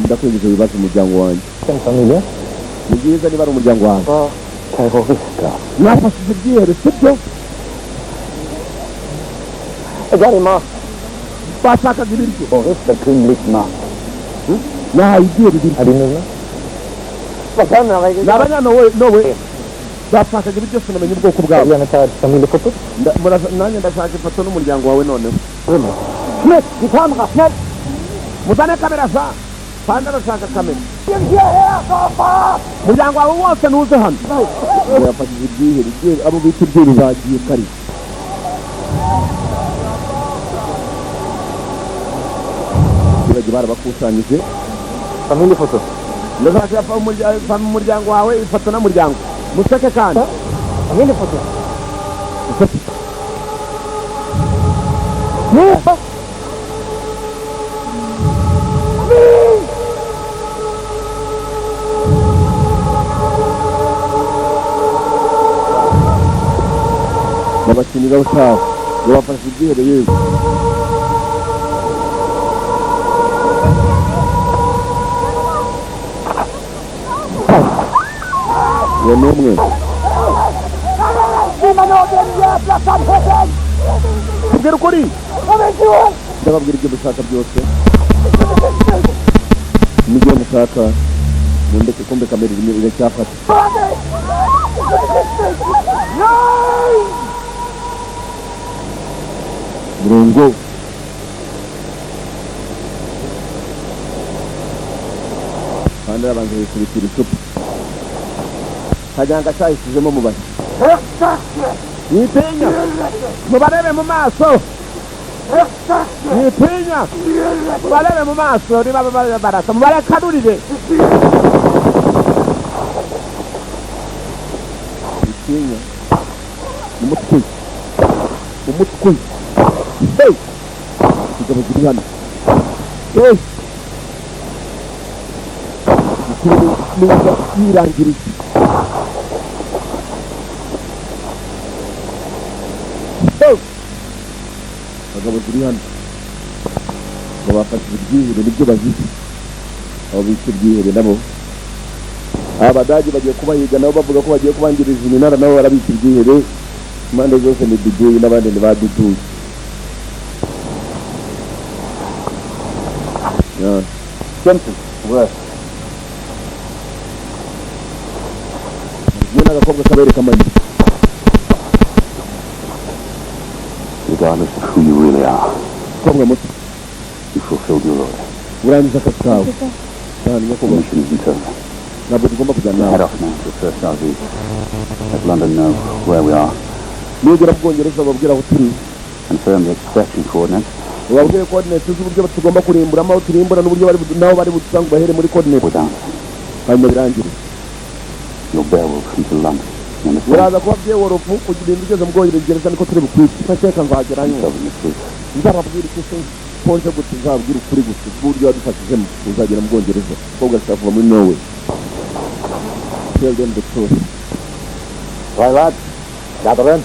Ndakwinjiza ibibazo umuryango wanjye. En familie? Ni byiza niba ari umuryango wawe. Var terrorister. Mwafashije ibyihebe, sibyo? Jeg ga dem mat. Bashakaga ibiryo. Terrorister kun litt mat. Nahaye ibyihebe ibiryo. Er de nordmenn? Ni Abanyanowe, bashakaga ibiryo, sinamenya ubwoko bwabo. Gjerne ta et familiefoto. Nanjye ndashaka ifoto n'umuryango wawe noneho. Schmidt, die Kamera, schnell! Muzane kamera za panda, arashaka kamera. Hierher, sofort! Umuryango wawe wose ntuze hano. Yafashije ibyihebe, ibyihebe, abo bita ibyihebe bagiye kare. Abaturage barabakusanyije. Familiefoto. Ndashaka umuryango wawe, ifoto n'umuryango, museke kandi. Familiefoto. Museke. Hilfe! Babakiniraho sawa ngo bafashe ibyihebe yewe. Uwo ni umwe. Tubwire ukuri, ndababwira ibyo mushaka byose nibyo mushaka, mundeke. Kumbe kamera irimo iracyafata. Murongo kandi arabanza yikubitira icupa kajyanga cyayishyizemo mu bari. Mwitinya, mubarebe mu maso. Mwitinya, mubarebe mu maso. Niba barasa, mubarekanurire. Mwitinya. Umutwe, umutwe. Hey! Ingabo ziri hano. Hey! Niba yirangiriye. Hey! Abagabo ziri hano ngo bafashije ibyihebe, nibyo bazize, abo bita ibyihebe nabo. Abadage bagiye kubahiga nabo, bavuga ko bagiye kubangiriza iminara, nabo barabita ibyihebe. Impande zose ni duduyi n'abandi ni ba duduyi. Yeah. Jensen. Worth. Kumwe n'agakobwa kabereka amagi. Regardless of who you really are, Umukobwa muto, you fulfilled your order. Urangije akazi kawe cyane. The Nyakubahwa. mission isn't over. Ntabwo tugomba kujyana nawe. Head off now to the first RV. Let London know where we are. Nugera mu Bwongereza babwira aho turi. Confirm the extraction coordinates. Ubabwire coordinates z'uburyo tugomba kurimburamo, aho turimbura n'uburyo bari naho bari budusanga, bahere muri coordinates. Without Hanyuma birangire. your Beowulf into London. You understand? Uraza kuba Beowulf kugira ugeze mu Bwongereza, niko turi bukwice. Ndakeka nzagerayo. Tell them the truth. Nzababwira icyo se? Bikonje gute, uzabwira ukuri gusa uburyo wadufashijemo uzagera mu Bwongereza. Umukobwa ashaka kuva muri Norway. Tell them the truth. Right, lads. Gather in.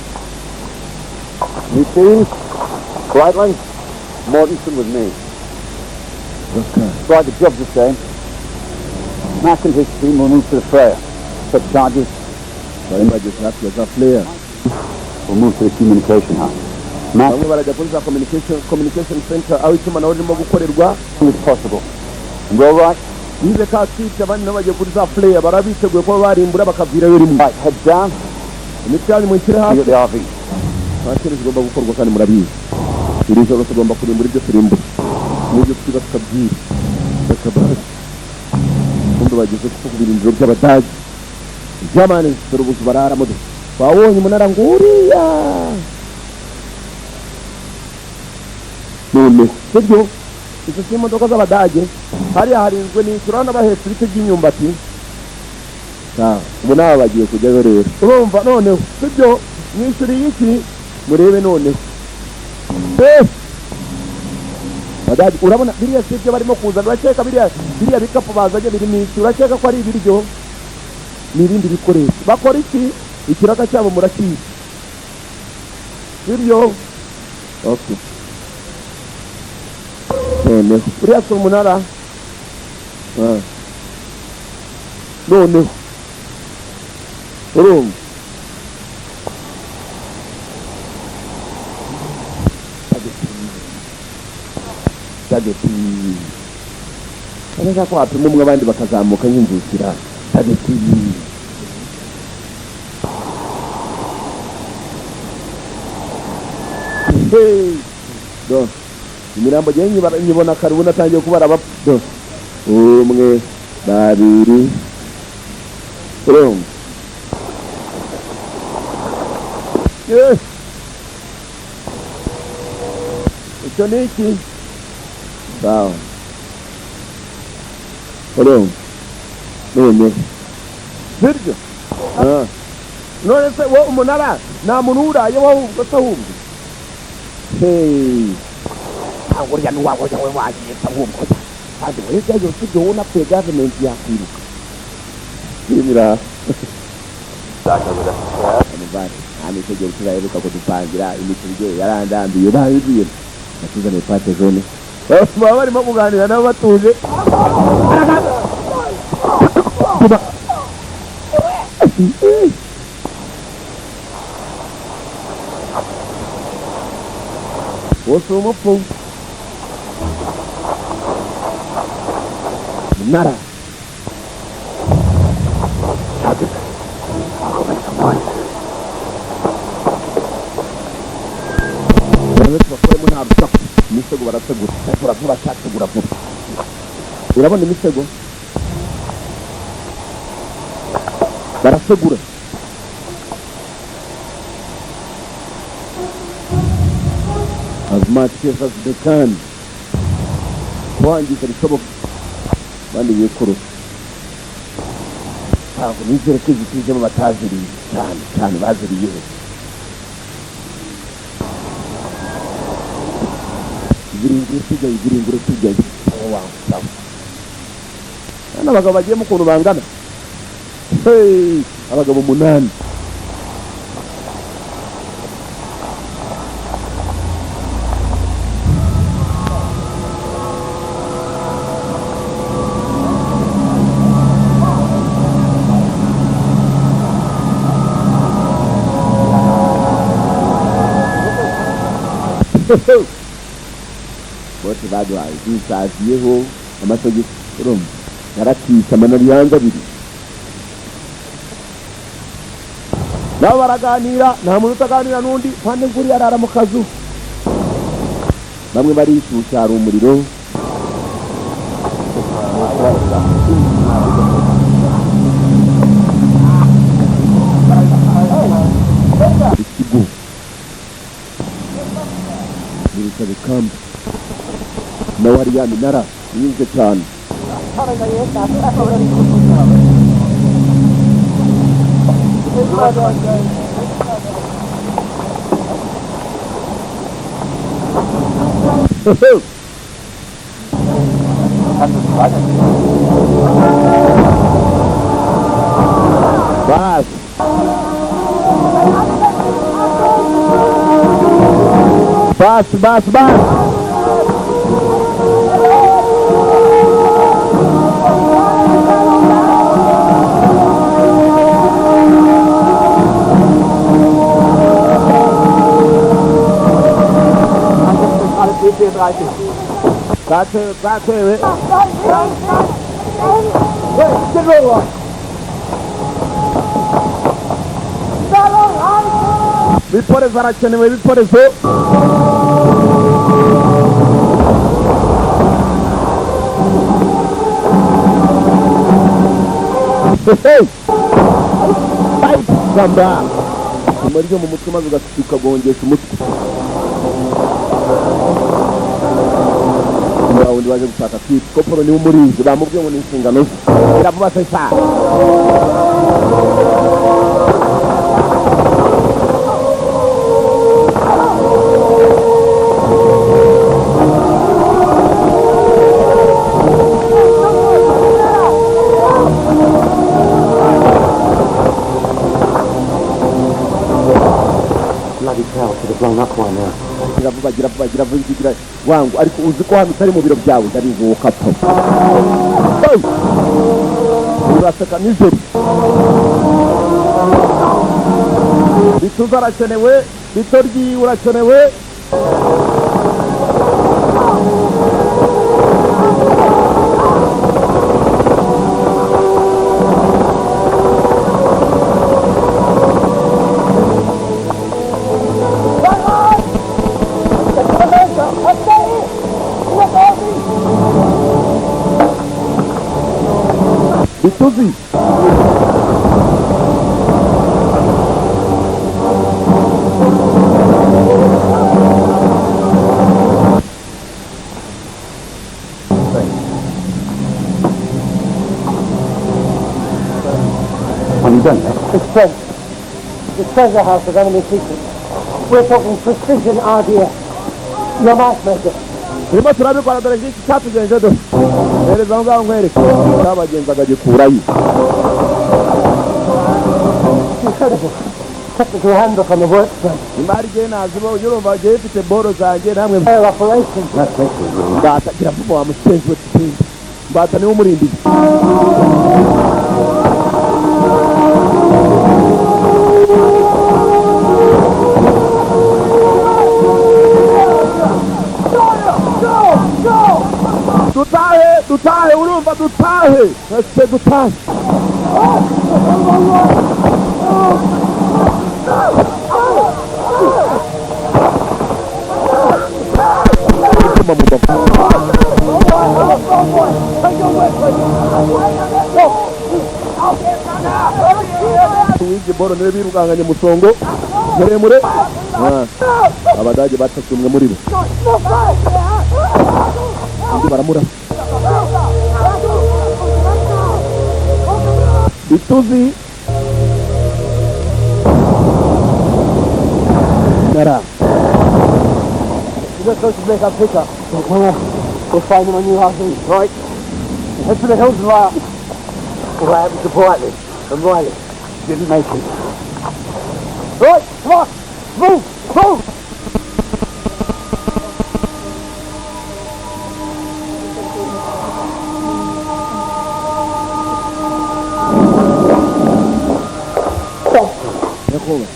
New team. Breitling. Mortensen with me. Okay. Right, the job's the same. Mac and his team will move to the Freya. Put charges. Bari bageze hafi ya za Freya. We'll move to the communication hut. Mac Bamwe barajya kuri za communication center, aho itumanaho ririmo gukorerwa. as possible. And we're all right? Bize ka switch, abandi nabo bagiye kuri za Freya. Barabiteguye kuba barimbura bakavirayo rimwe. Right, head down. Imitwe yanyu muyishyire You hasi. at the RV. Nta kintu kigomba gukorwa kandi murabizi, iri joro tugomba kurimbura ibyo turimbura n'ibyo twiba tukabyiba bakabazi. Kumbe bageze ku birindiro by'Abadage by'amani. Dore ubuzu bararamo, dore wawonye umunara nguriya. None sibyo, izo si imodoka z'Abadage? Hariya harinzwe n'iki? Urabona bahetse ibiti by'imyumbati. Sawa, ubu nawe bagiye kujyayo rero. Urumva noneho sibyo, mwishyuriye iki? Murebe noneho. Badage, urabona biriya si ibyo barimo kuzana? Urakeka biriya bikapu bazanye birimo iki? Urakeka ko ari ibiryo? Ni ibindi bikoresho. Bakora iki? Ikiraka cyabo murakizi, sibyo? Okay, noneho uriya si umunara? Ah. Noneho urumva target, urashaka ko wapima umwe, abandi bakazamuka nk'inzukira. Target. Hey! Do imirambo ngewe nyibona kare, ubu natangiye kubara abapfu. Do umwe, babiri, urumva. Yes. Icyo ni iki? Sawa, urumva noneho sibyo? Ah. None se wo umunara nta muntu uraye wo ahubwo se? Ahubwo hey, ntabwo urya n'uwawe we wagiye se? Ahubwo kandi we jyayo sibyo, wowe unapfuye government yakwiruka. Shimira umuvandi, nta mitegero turaheruka kudupangira imikino yarandambiye. Babigiye batuzaniye pâte jaune, baba barimo kuganira nabo batuje. Vuba. Wose umupfu munara. Charges. I'll go make some noise. Barabe tubakoremo nta rusaku. Imisego barategura, tegura vuba, cyategura vuba. Urabona imisego barategura. As much as they can, kwangiza bishoboka abandi bikurura. Ntabwo nizere ko izi tujemo bataziriye cyane cyane. Baziriye he? Zirindwi tujyayo, zirindwi tujyayo. Aho wawe sawa. Hano abagabo bagiyemo ukuntu bangana. Hey, abagabo umunani. Bose baduhaye zisaziyeho amasogisi. Urumva naratwitse amanari yanze abiri. Nabo baraganira, nta muntu utaganira n'undi. Kandi nguriya arara mu kazu, bamwe barishyushya, hari umuriro. Ikigo ni kamba nawe hari ya minara myinshi cyane. 105. Basi basi basi basi. Batewe, batewe. Biporezo harakenewe ibiporezo. Hey! Fight! Samba! Umuryo mu mutwe maze ukagongesha umutwe. Wa wundi waje gushaka kwica koporo niwe umurinzi, bamubwiye ngo ni inshingano ze. Iravuba se sa. Bloody cow should have blown up by now. Gira vuba, gira vuba, gira vuba, gira wangu. Ariko uzi ko hano utari mu biro byawe, ndabibuka po. Hey! Uraseka nijoro. Bituza arakenewe, bitoryi urakenewe. Bituzi. Have you done that? It's French. The treasure house of enemy secrets. We're talking precision RDF. Your mark, Major. Turimo turabikora, dore ngiki cyatugenje, dore hereza aho ngaho nkwereke cyabagenzaga gikurayo. Incredible. Technical handbook on the work front. Imari jye naziba urumva jye mfite boro zanjye namwe. Air operations. That place is really Mbata, gira vuba wa mushenzi we, tutinde. Mbata niwe umurindiye. Dutahe, dutahe, urumva, dutahe ese, dutahe. Icyuma mu mbavu. Uwibye boro niwe birukanganye musongo muremure. Ah, abadage batatu, umwe muri bo, undi baramurasa ituzi nara. We're supposed to make our pickup. We'll find them on New RV, right? Head for the hills and right. What happened to Brightly and Riley? Didn't make it. Right, come on! Move! Move! Nyakubahwa,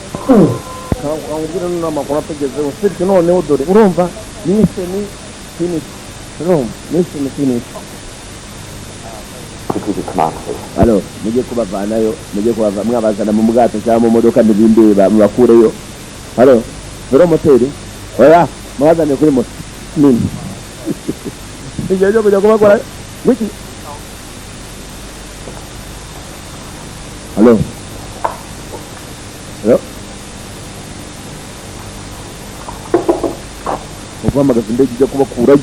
nkubwire noneho amakuru atugezeho sirike. Noneho dore urumva mission finish, urumva mission finish. Could you command, please? Alo, mujye kubavanayo, mujye kubava mwabazana mu bwato cyangwa mu modoka ntibindeba, mubakureyo. Halo, velomoteri, oya, mubazane kuri moto nini igihe cyo kujya kubakora wiki. Halo, halo, uguhamagaza indege ijya kubakurayo,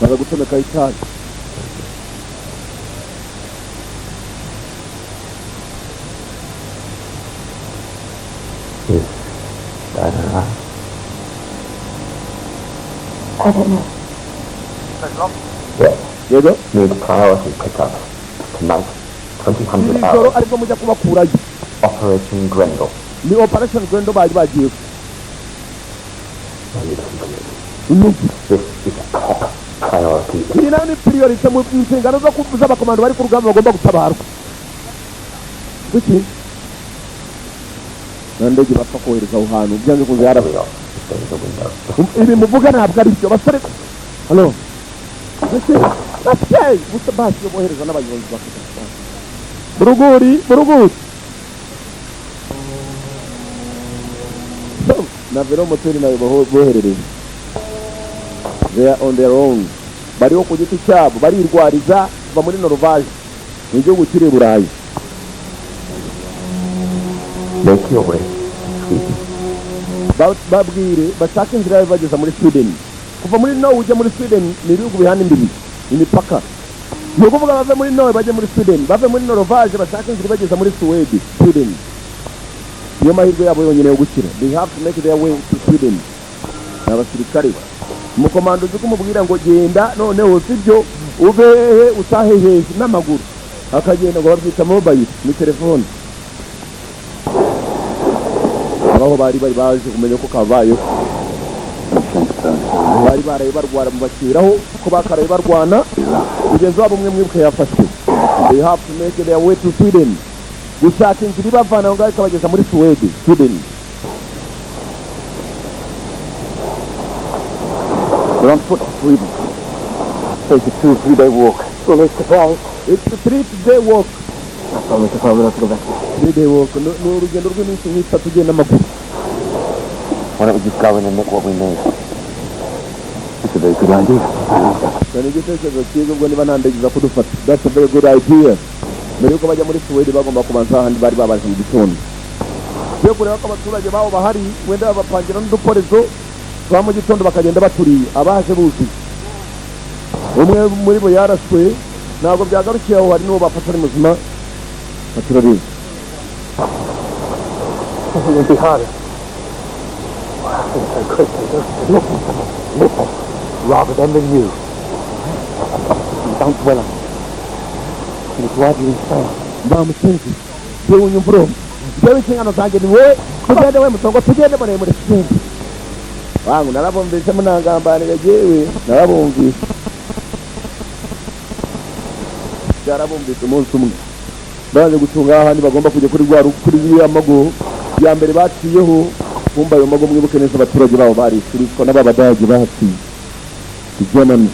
baza gucomekaho itabi. Is that enough? I don't know. Yes. Yego. Need priority pickup. Tonight, 2000 Iri joro hours. aribwo mujya kubakurayo. Operation Grendel. Ni Operation Grendel bari bagiye. Now you listen to me. Inyungu. This is a top priority. Iyi nayo ni priority mu nshingano zo kuvuza abakomando bari ku rugamba bagomba gutabarwa. Kuki nta ndege bapfa kohereza aho hantu byanze kunze yaraba? Hurry up. There is a window. Ibi muvuga ntabwo ari byo, basore. Halo, base gusa basi yo bohereza n'abayobozi bafite buruguri buruguri na velomoteri nayo boherereje. They are on their own, bariho ku giti cyabo, barirwariza kuva muri Norvage, ni igihugu kiri i Burayi. Make your way to Sweden. Babwire bashake inzira bageza muri Sweden. Kuva muri Norway ujya muri Sweden ni ibihugu bihana imbibi, imipaka. Ni ukuvuga bave muri Norway bajye muri Sweden, bave muri Norvage bashake inzira ibageza muri Suwedi, Sweden. Niyo mahirwe yabo yonyine yo gukira. They have to make their way to Sweden. Ni abasirikare. Umukomando uzi kumubwira ngo genda noneho sibyo, uve hehe utahe hehe n'amaguru, akagenda. Ngo babyita mobile, ni telefone. Abaho bari baje kumenya ko kabayeho, bari baraye barwara mu bakiraho ko bakaraye barwana. Mugenzi wabo umwe mwibuke yafashwe. They have to make their way to Sweden, gushaka inzira ibavana aho ngaho ikabageza muri Suwede, Sweden. We're on foot to Sweden. Take a 2 or 3 day walk. We'll need supplies. It's a 3 day walk. I promise if I will not go back. 3 day walk ni urugendo rw'iminsi nk'itatu ugenda n'amaguru. Why don't we just go in and nick what we need? That's a very good idea. I like that. Icyo ni igitekerezo cyiza. Ubwo niba nta ndege iza kudufata, that's a very good idea. Mbere yuko bajya muri Suwede bagomba kubanza ahandi bari babaje mu gitondo yo kureba ko abaturage babo bahari, wenda babapangira n'uduporezo twa mu gitondo bakagenda baturiye abaje buzuye. Umwe muri bo yarashwe, ntabwo byagarukiye aho, hari n'uwo bafata ari muzima baturariye. It would be harder. What happened so quickly, doesn't it? Listen to me. Listen. Rather them than you. Don't dwell on it. It'll drive you insane. Bamusenzi yewe, unyumva urumva jewe inshingano zanjye ni wowe. Tugende we mutongo, tugende muremure, tugende wangu. Narabumvise munangambanira, jewe narabumvise, byarabumvise. Umunsi umwe baje gucunga ahandi bagomba kujya kuri rwa kuri ya mago ya mbere baciyeho. Kumva ayo mago, mwibuke neza, abaturage babo barishyurishwa n'ababadage bahaciye, Germany.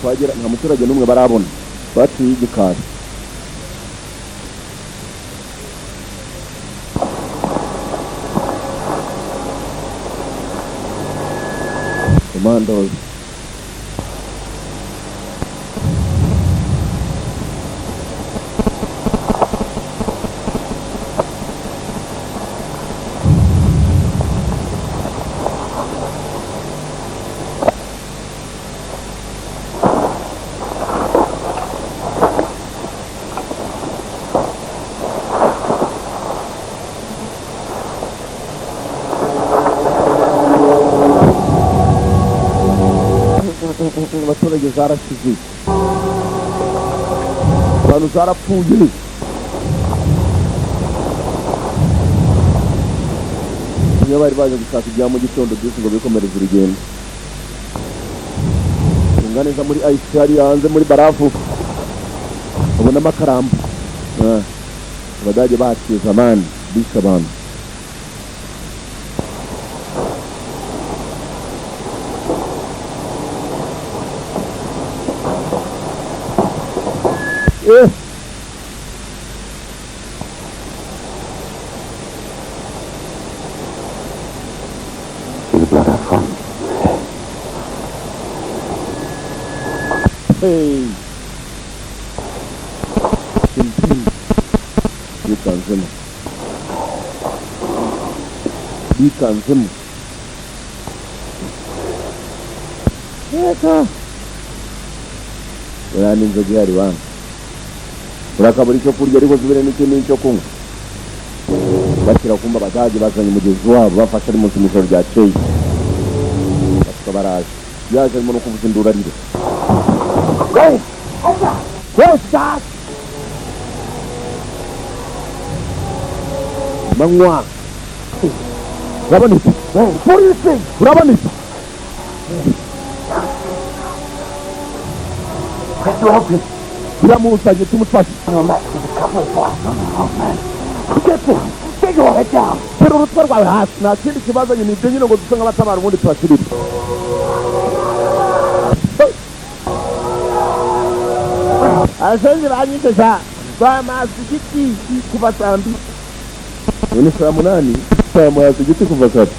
Twagera nta muturage n'umwe barabona, baciye igikari. Commandos. Abaturage zarashize, abantu zarapfuye. Iyo bari baje gushaka ibya mu gitondo byinshi ngo bikomereze urugendo. Tunga neza muri ice hariya hanze muri barafu, babonamo akarambo. Abadage baciye zamani bishe abantu. See the blood out front. Hey. Tintin. Bikanzemo. Bikanzemo. Reka. Uriya ni inzoga ihari bana. Urakabura icyo kurya ariko zibure n'ikindi n'icyo kunywa. Bakira kumva abadage bazanye mugenzi wabo bafashe ari munsi mu ijoro ryakeye. Baraje, yaje arimo no kuvuza induru arira. Grace! Grace, Josh! Manywa, urabona iki? What do you think? Urabona iki? Have to help him. Biramuzanye, tumufashe. No, Max, there's a couple of Oh, man. Get down. Get your head down. Tera urutwe rwawe hasi. Nta kindi kibazanye, ni ibyo nyine ngo dusa nk'abatabara, ubundi tubasubire. Abasenzi banyishe sha, bamaze igiti kuva saa 2, none saa 8 bamaze igiti kuva kare.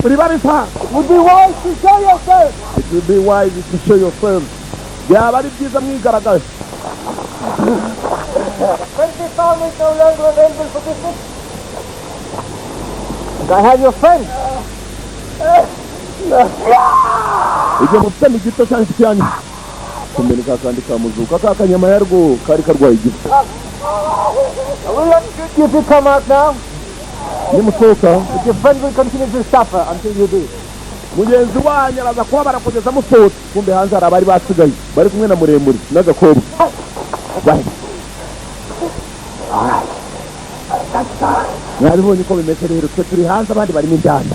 Uri babisa. Would be wise to show yourself. It will be wise to show yourself, byaba ari byiza mwigaragaje. Friendly farm is no longer available for business. And I have your friend. Igihe mufite ni gito cyane, inshuti yanyu kumena ka kandi kamuzuka ka kanyama yarwo kari karwaye igifu. I will not shoot you if you come out now, Nimusohoka, but your friend will continue to suffer until you do. Mugenzi wanyu araza kubabara kugeza musohotse. Kumbe hanze hari abari basigaye bari kumwe na muremure n'agakobwa. Bye. Mwabibonye uko bimeze rero, twe turi hanze, abandi barimo indani,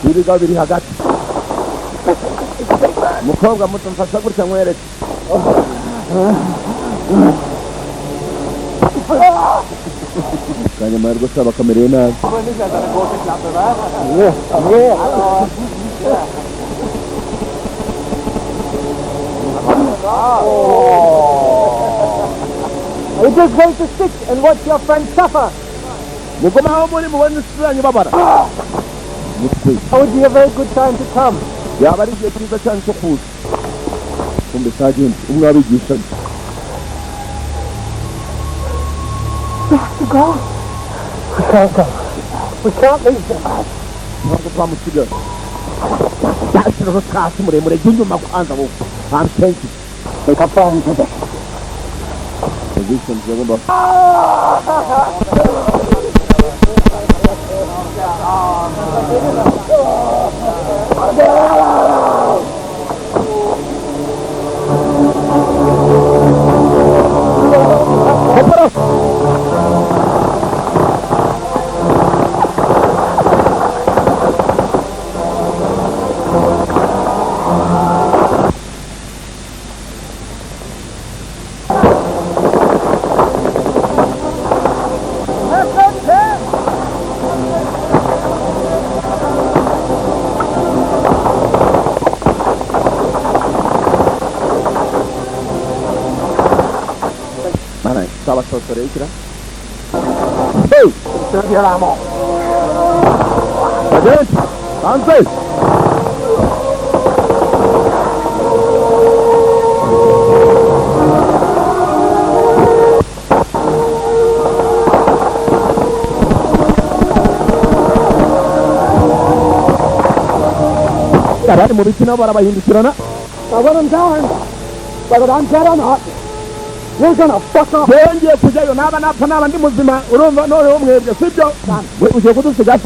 ibigabo biri hagati. Umukobwa muto, mfasha gutya nkwereke. Kanyama rwose bakamereye nabi. Are you just going to sit and watch your friend suffer? Mugome aho muri mubone inshuti zanyu babara mutwe. That would be a very good time to come. Yaba ari igihe cyiza cyane cyo kuza. Kumbe sergeant umwe wabigishaga. We have to go. We can't go. We can't leave them. Ntabwo twamusiga. Yashyira hasi muremure, jya inyuma kwanza wowe. I'm thank you. Make up firing position. Positions yagomba. Kopara! Mana, twabasosoreye ikira. Hey! Sergeant! Hanze! Abari mu biti nabo barabahindukirana. Now when I'm down, whether I'm dead or not, you're gonna fuck off. Yongeye kujyayo, naba napfa, naba ndi muzima, urumva? Noneho mwebwe sibyo, we ugiye kudusiga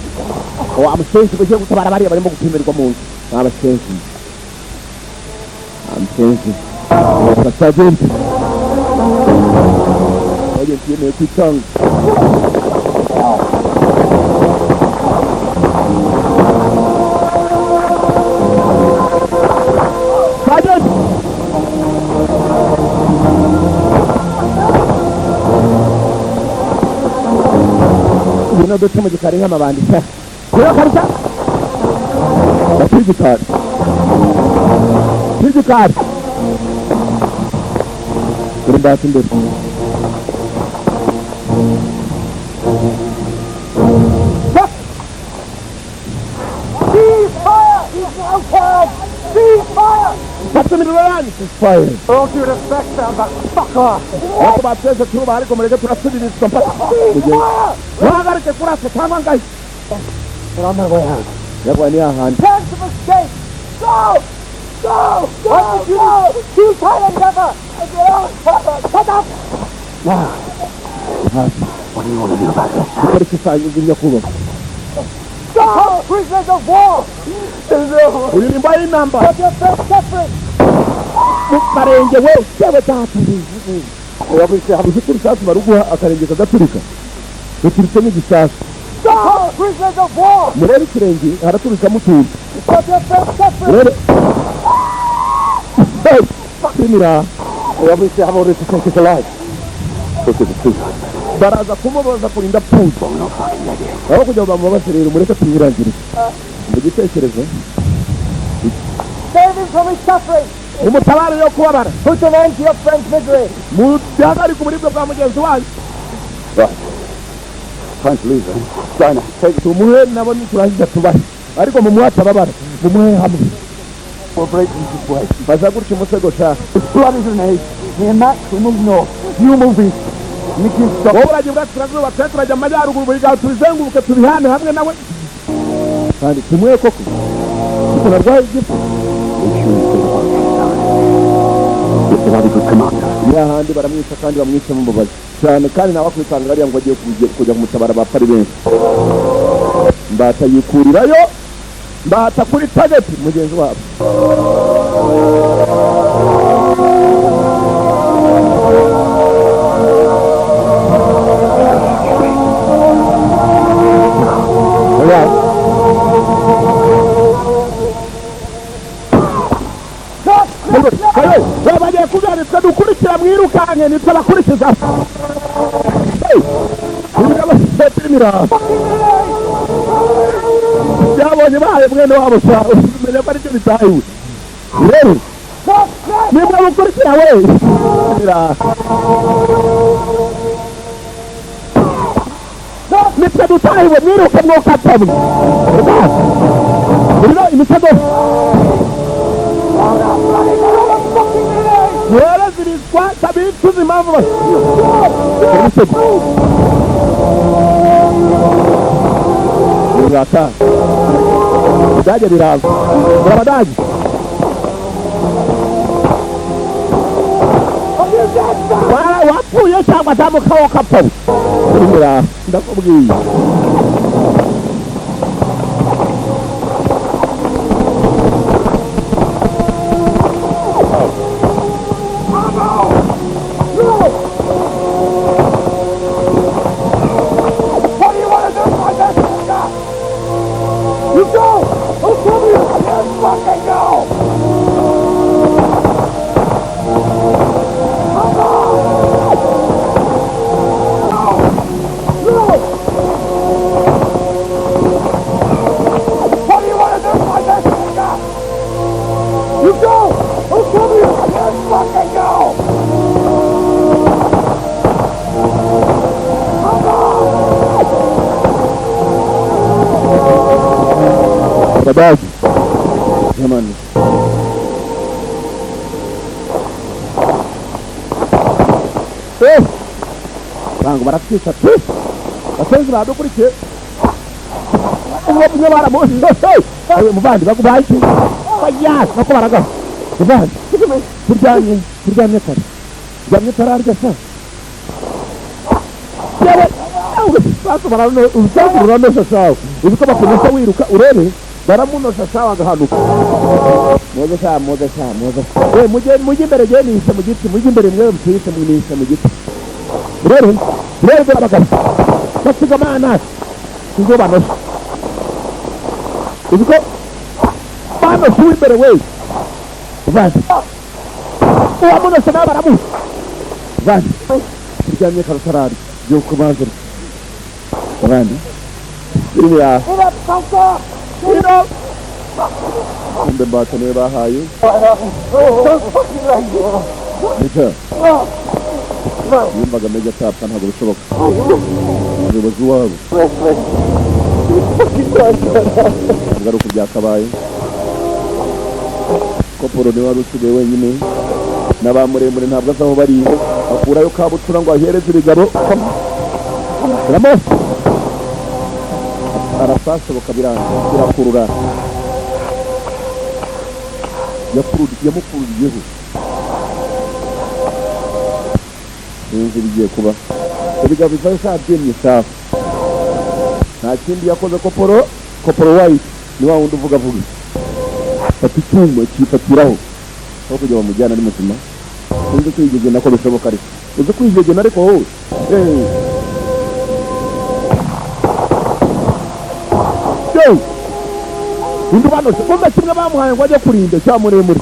wa musenzi, ugiye gutabara bariya barimo gupimirwa mu nzu. Ni abasenzi, amusenzi. Sergeant, sergeant yemeye kwitanga. Sergeant! Ngwino duce mu gikari nk'amabandi sha. Kuyo kabisa. Bati igikari. Igikari. Kuri mbati imbere. Cease fire! He's outside! Cease fire! Fata imiriro yanyu. Cease fire. All due respect, sir, but fuck off! Ntabwo bateze tuba, ariko mureke turasubirizwa mpaka. Muhagarike kurasa cyangwa ngahe. They're on their way out. Nyakubahwa, ni hahandi. Chance of escape! Go! Go! Go! Go! Futile endeavor! Shut up! Now. Hasi. What do you want to do about this? Dukora iki saa nyakubahwa? Stop! Prisoners of war! Uyu ni imbohe y'intambara. Of your first suffering! Mu karenge we, yewe data! Uzi ko urusasu baruguha akarenge kagaturika, ruturitse nk'igisasu. Stop! Prisoners of war! Murebe ikirenge, haraturikamo utuntu. Of your first suffering! Murebe. Hey, Simira. We obviously have orders to take us alive. Look at the suicide. Baraza kumubaza kurinda apfuye. Well, we're not fucking dead yet. Aho kugira ngo bamubabaze rero, mureke tumwirangirize mu gitekerezo. Save him from his suffering! Umutabare yo kubabara. Put an end to your friend's misery! Muhagarike uburibwe bwa mugenzi wanyu. Right. Time to leave then. Steiner, take Tumuhe nabo, niturangiza tubahe, ariko mumuhe atababara, mumuhe hamwe. We'll break them this way. Baza gutya umusego sha. Bloody grenades. Me and Max, we move north. You move east. Nicky and Scott. Wowe urajya iburasirazuba, twe turajya mu majyaruguru, buri gihe tubizenguruke, tubihane hamwe nawe kandi tumuhe koko ukuntu arwaye igifu. Make sure you stay quiet. Get the bloody good commander. Ni hahandi baramwica, kandi bamwica mubabaza cyane, kandi nawe akwikanga ariya ngo agiye kujya kumutabara, bapfa ari benshi. Mbata yikurirayo, mbata kuri target mugenzi wabo. Oya. Kayo, bagiye kubyara, twe dukurikira, mwirukanke, nitwe bakurikiza. Ibigabo byabonye bahaye mwene wabo sa, umenya ko aribyo bitahiwe rero, nimwe mukurikira we. Nitwe dutahiwe, mwiruke mwukatamwe rero imitego rero tabicuza impamvu imitego birata Bidage biraza, urabadage. Wapfuye cyangwa damuka wokapfa, urumira ndakubwiye. What do you want to do, my best sister? You go! I'll kill you! You fucking go! What do you want to do, my best sister? You go! I'll kill you! You fucking go! Abadage jamani. Eh! Bango baratwica pe, basenzi badukurikiye, umwe baramuzi. Muvandi, bakubaye iki? Oya, nako baragaho. Muvandi, turyamye, turyamye kare, turyamye tararya sa. Yewe, urusasu ruranosha sawa, uzi ko bakunosha wiruka, urebe baramunosha sawa agahanuka. Muze sha, muze sha, muze we, mujye, mujye imbere, jye nihishe mu giti, mujye imbere mwe mutwihishe, mwihishe mu giti. Urebe, urebe, dore abagabo basiga amanasi, sinzi uwo banosha, uzi ko banosha uw'imbere we. Uvanze uwamunosha nawe baramuha. Uvanze turyamye karutarari byo kubanza abandi iriya ino kumbe mbata niwe bahaye. Nicyo yumvaga Major atapfa, ntabwo bishoboka, umuyobozi wabo ntabwo ari uko byakabaye. Koporo niwe wari usigaye wenyine na ba muremure, ntabwo azi aho bari, akurayo kabutura ngo ahereze ibigabo. Ramo arasashoboka, biranga, birakurura, yamukururiyeho. Sinzi ibigiye kuba. Ibigabo bivayo sabyemye safi, nta kindi yakoze. Koporo White ni wa wundi uvuga vuga, fata icyuma cyifatiraho aho kugira bamujyane ari muzima. Sinzi kwigegena ko bishoboka, ariko uzi kwigegena, ariko wowe. Yo! Undi banose kumbe kimwe bamuhaye ngo ajye kurinda cya muremure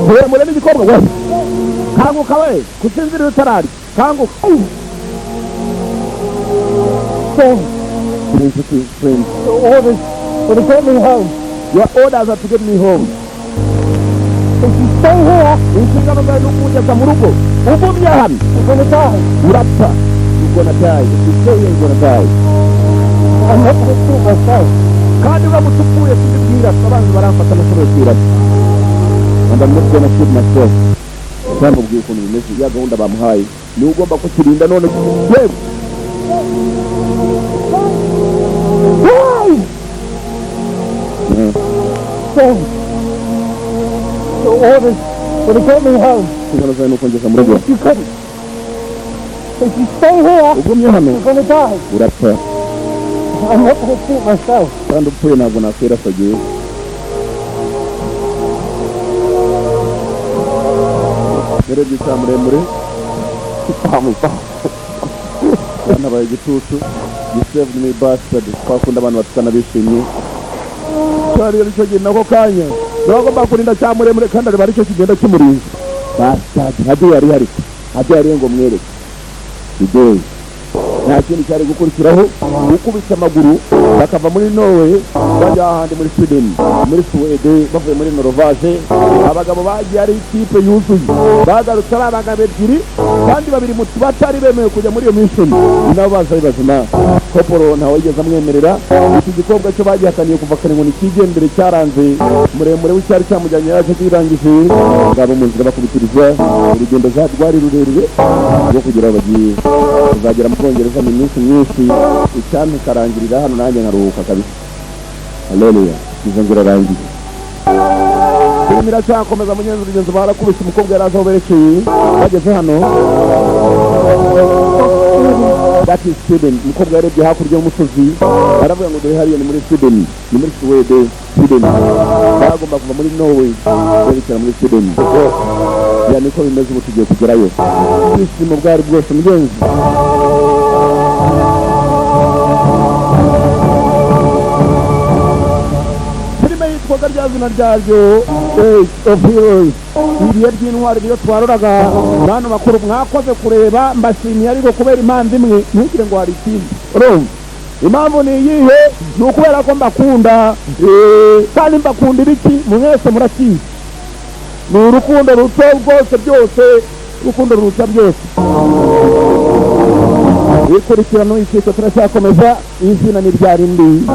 muremure n'igikobwa we. Kanguka we, kusinzirira utararya, kanguka. Turi inshuti, friend. Your orders were to get me home. Your orders are to get me home. If you stay here, Inshingano zawe ni ukungeza mu rugo. Ugumye hano, you're gonna die. urapfa. You gonna die. If you stay here, you gonna die. I'm not gonna shoot myself. Kandi uramutse upfuye sindibwira, abanzi baramfata, nashoboye kwirasa. And I'm not gonna shoot myself. Cyamubwiye ukuntu bimeze, ya gahunda bamuhaye niwe ugomba kukirinda. None yewe. Why? Mm. James, your orders were to get me home. Inshingano zawe ni ukungeza mu rugo. If you couldn't. If you stay here, Ugumye hano, you're gonna die. urapfa. I'm not gonna shoot myself. Kandi upfuye ntabwo nakwirasagiye. Yarebye cya muremure, yanabaye igitutu. You saved me, bastard. Twakunda abantu batukana bishimye. Cyari icyo gihe nako kanya bagomba kurinda cya muremure, kandi areba aricyo kigenda kimurinze. Bastard hajye yari hari, hajye yari ngo mwereke Today nta kindi cyari gukurikiraho, gukubita amaguru bakava muri Norway bajya ahandi muri Sweden, muri Suwede, bavuye muri Norvage. Abagabo bagiye ari ikipe yuzuye, bagarutse ari abagabo ebyiri kandi babiri mu batari bemewe kujya muri iyo mission, nabo baza ari bazima. Koporo ntawe yigeze amwemerera. Iki gikobwa cyo bagihakaniye kuva kare ngo nikigendere, cyaranze. Muremure w'icyari cyamujyanye yaje kirangije, ngabo mu nzira bakubitiriza urugendo rwari rurerure rwo kugira aho bagiye kuzagera mu Bwongereza mu minsi myinshi. Icyampa ikarangirira hano nanjye nkaruhuka kabisa. Haleluya, izo nzira irarangiye, filime iracyakomeza. Mugenzi, urugendo barakubise, umukobwa yari azi aho berekeye. Bageze hano, that is Sweden. Umukobwa yarebye hakurya y'umusozi, aravuga ngo dore hariya ni muri Sweden, ni muri Suwede, Sweden. Bagomba kuva muri Norway berekera muri Sweden. Ya, niko bimeze, ubu tugiye kugerayo. Ibyishimo bwari bwose, mugenzi. Filime yitwaga rya zina ryaryo, Age of Heroes, ibihe by'intwari, niyo twaroraga. Bantu bakuru mwakoze kureba, mbashimiye, ariko kubera impamvu imwe, ntugire ngo hari ikindi. Urumva impamvu ni iyihe? Ni ukubera ko mbakunda. Kandi mbakundira iki? Mwese murakizi, ni urukundo ruto rwose, byose, urukundo ruruta byose. Ikurikirano ikiko turacyakomeza, izina ni rya rindi.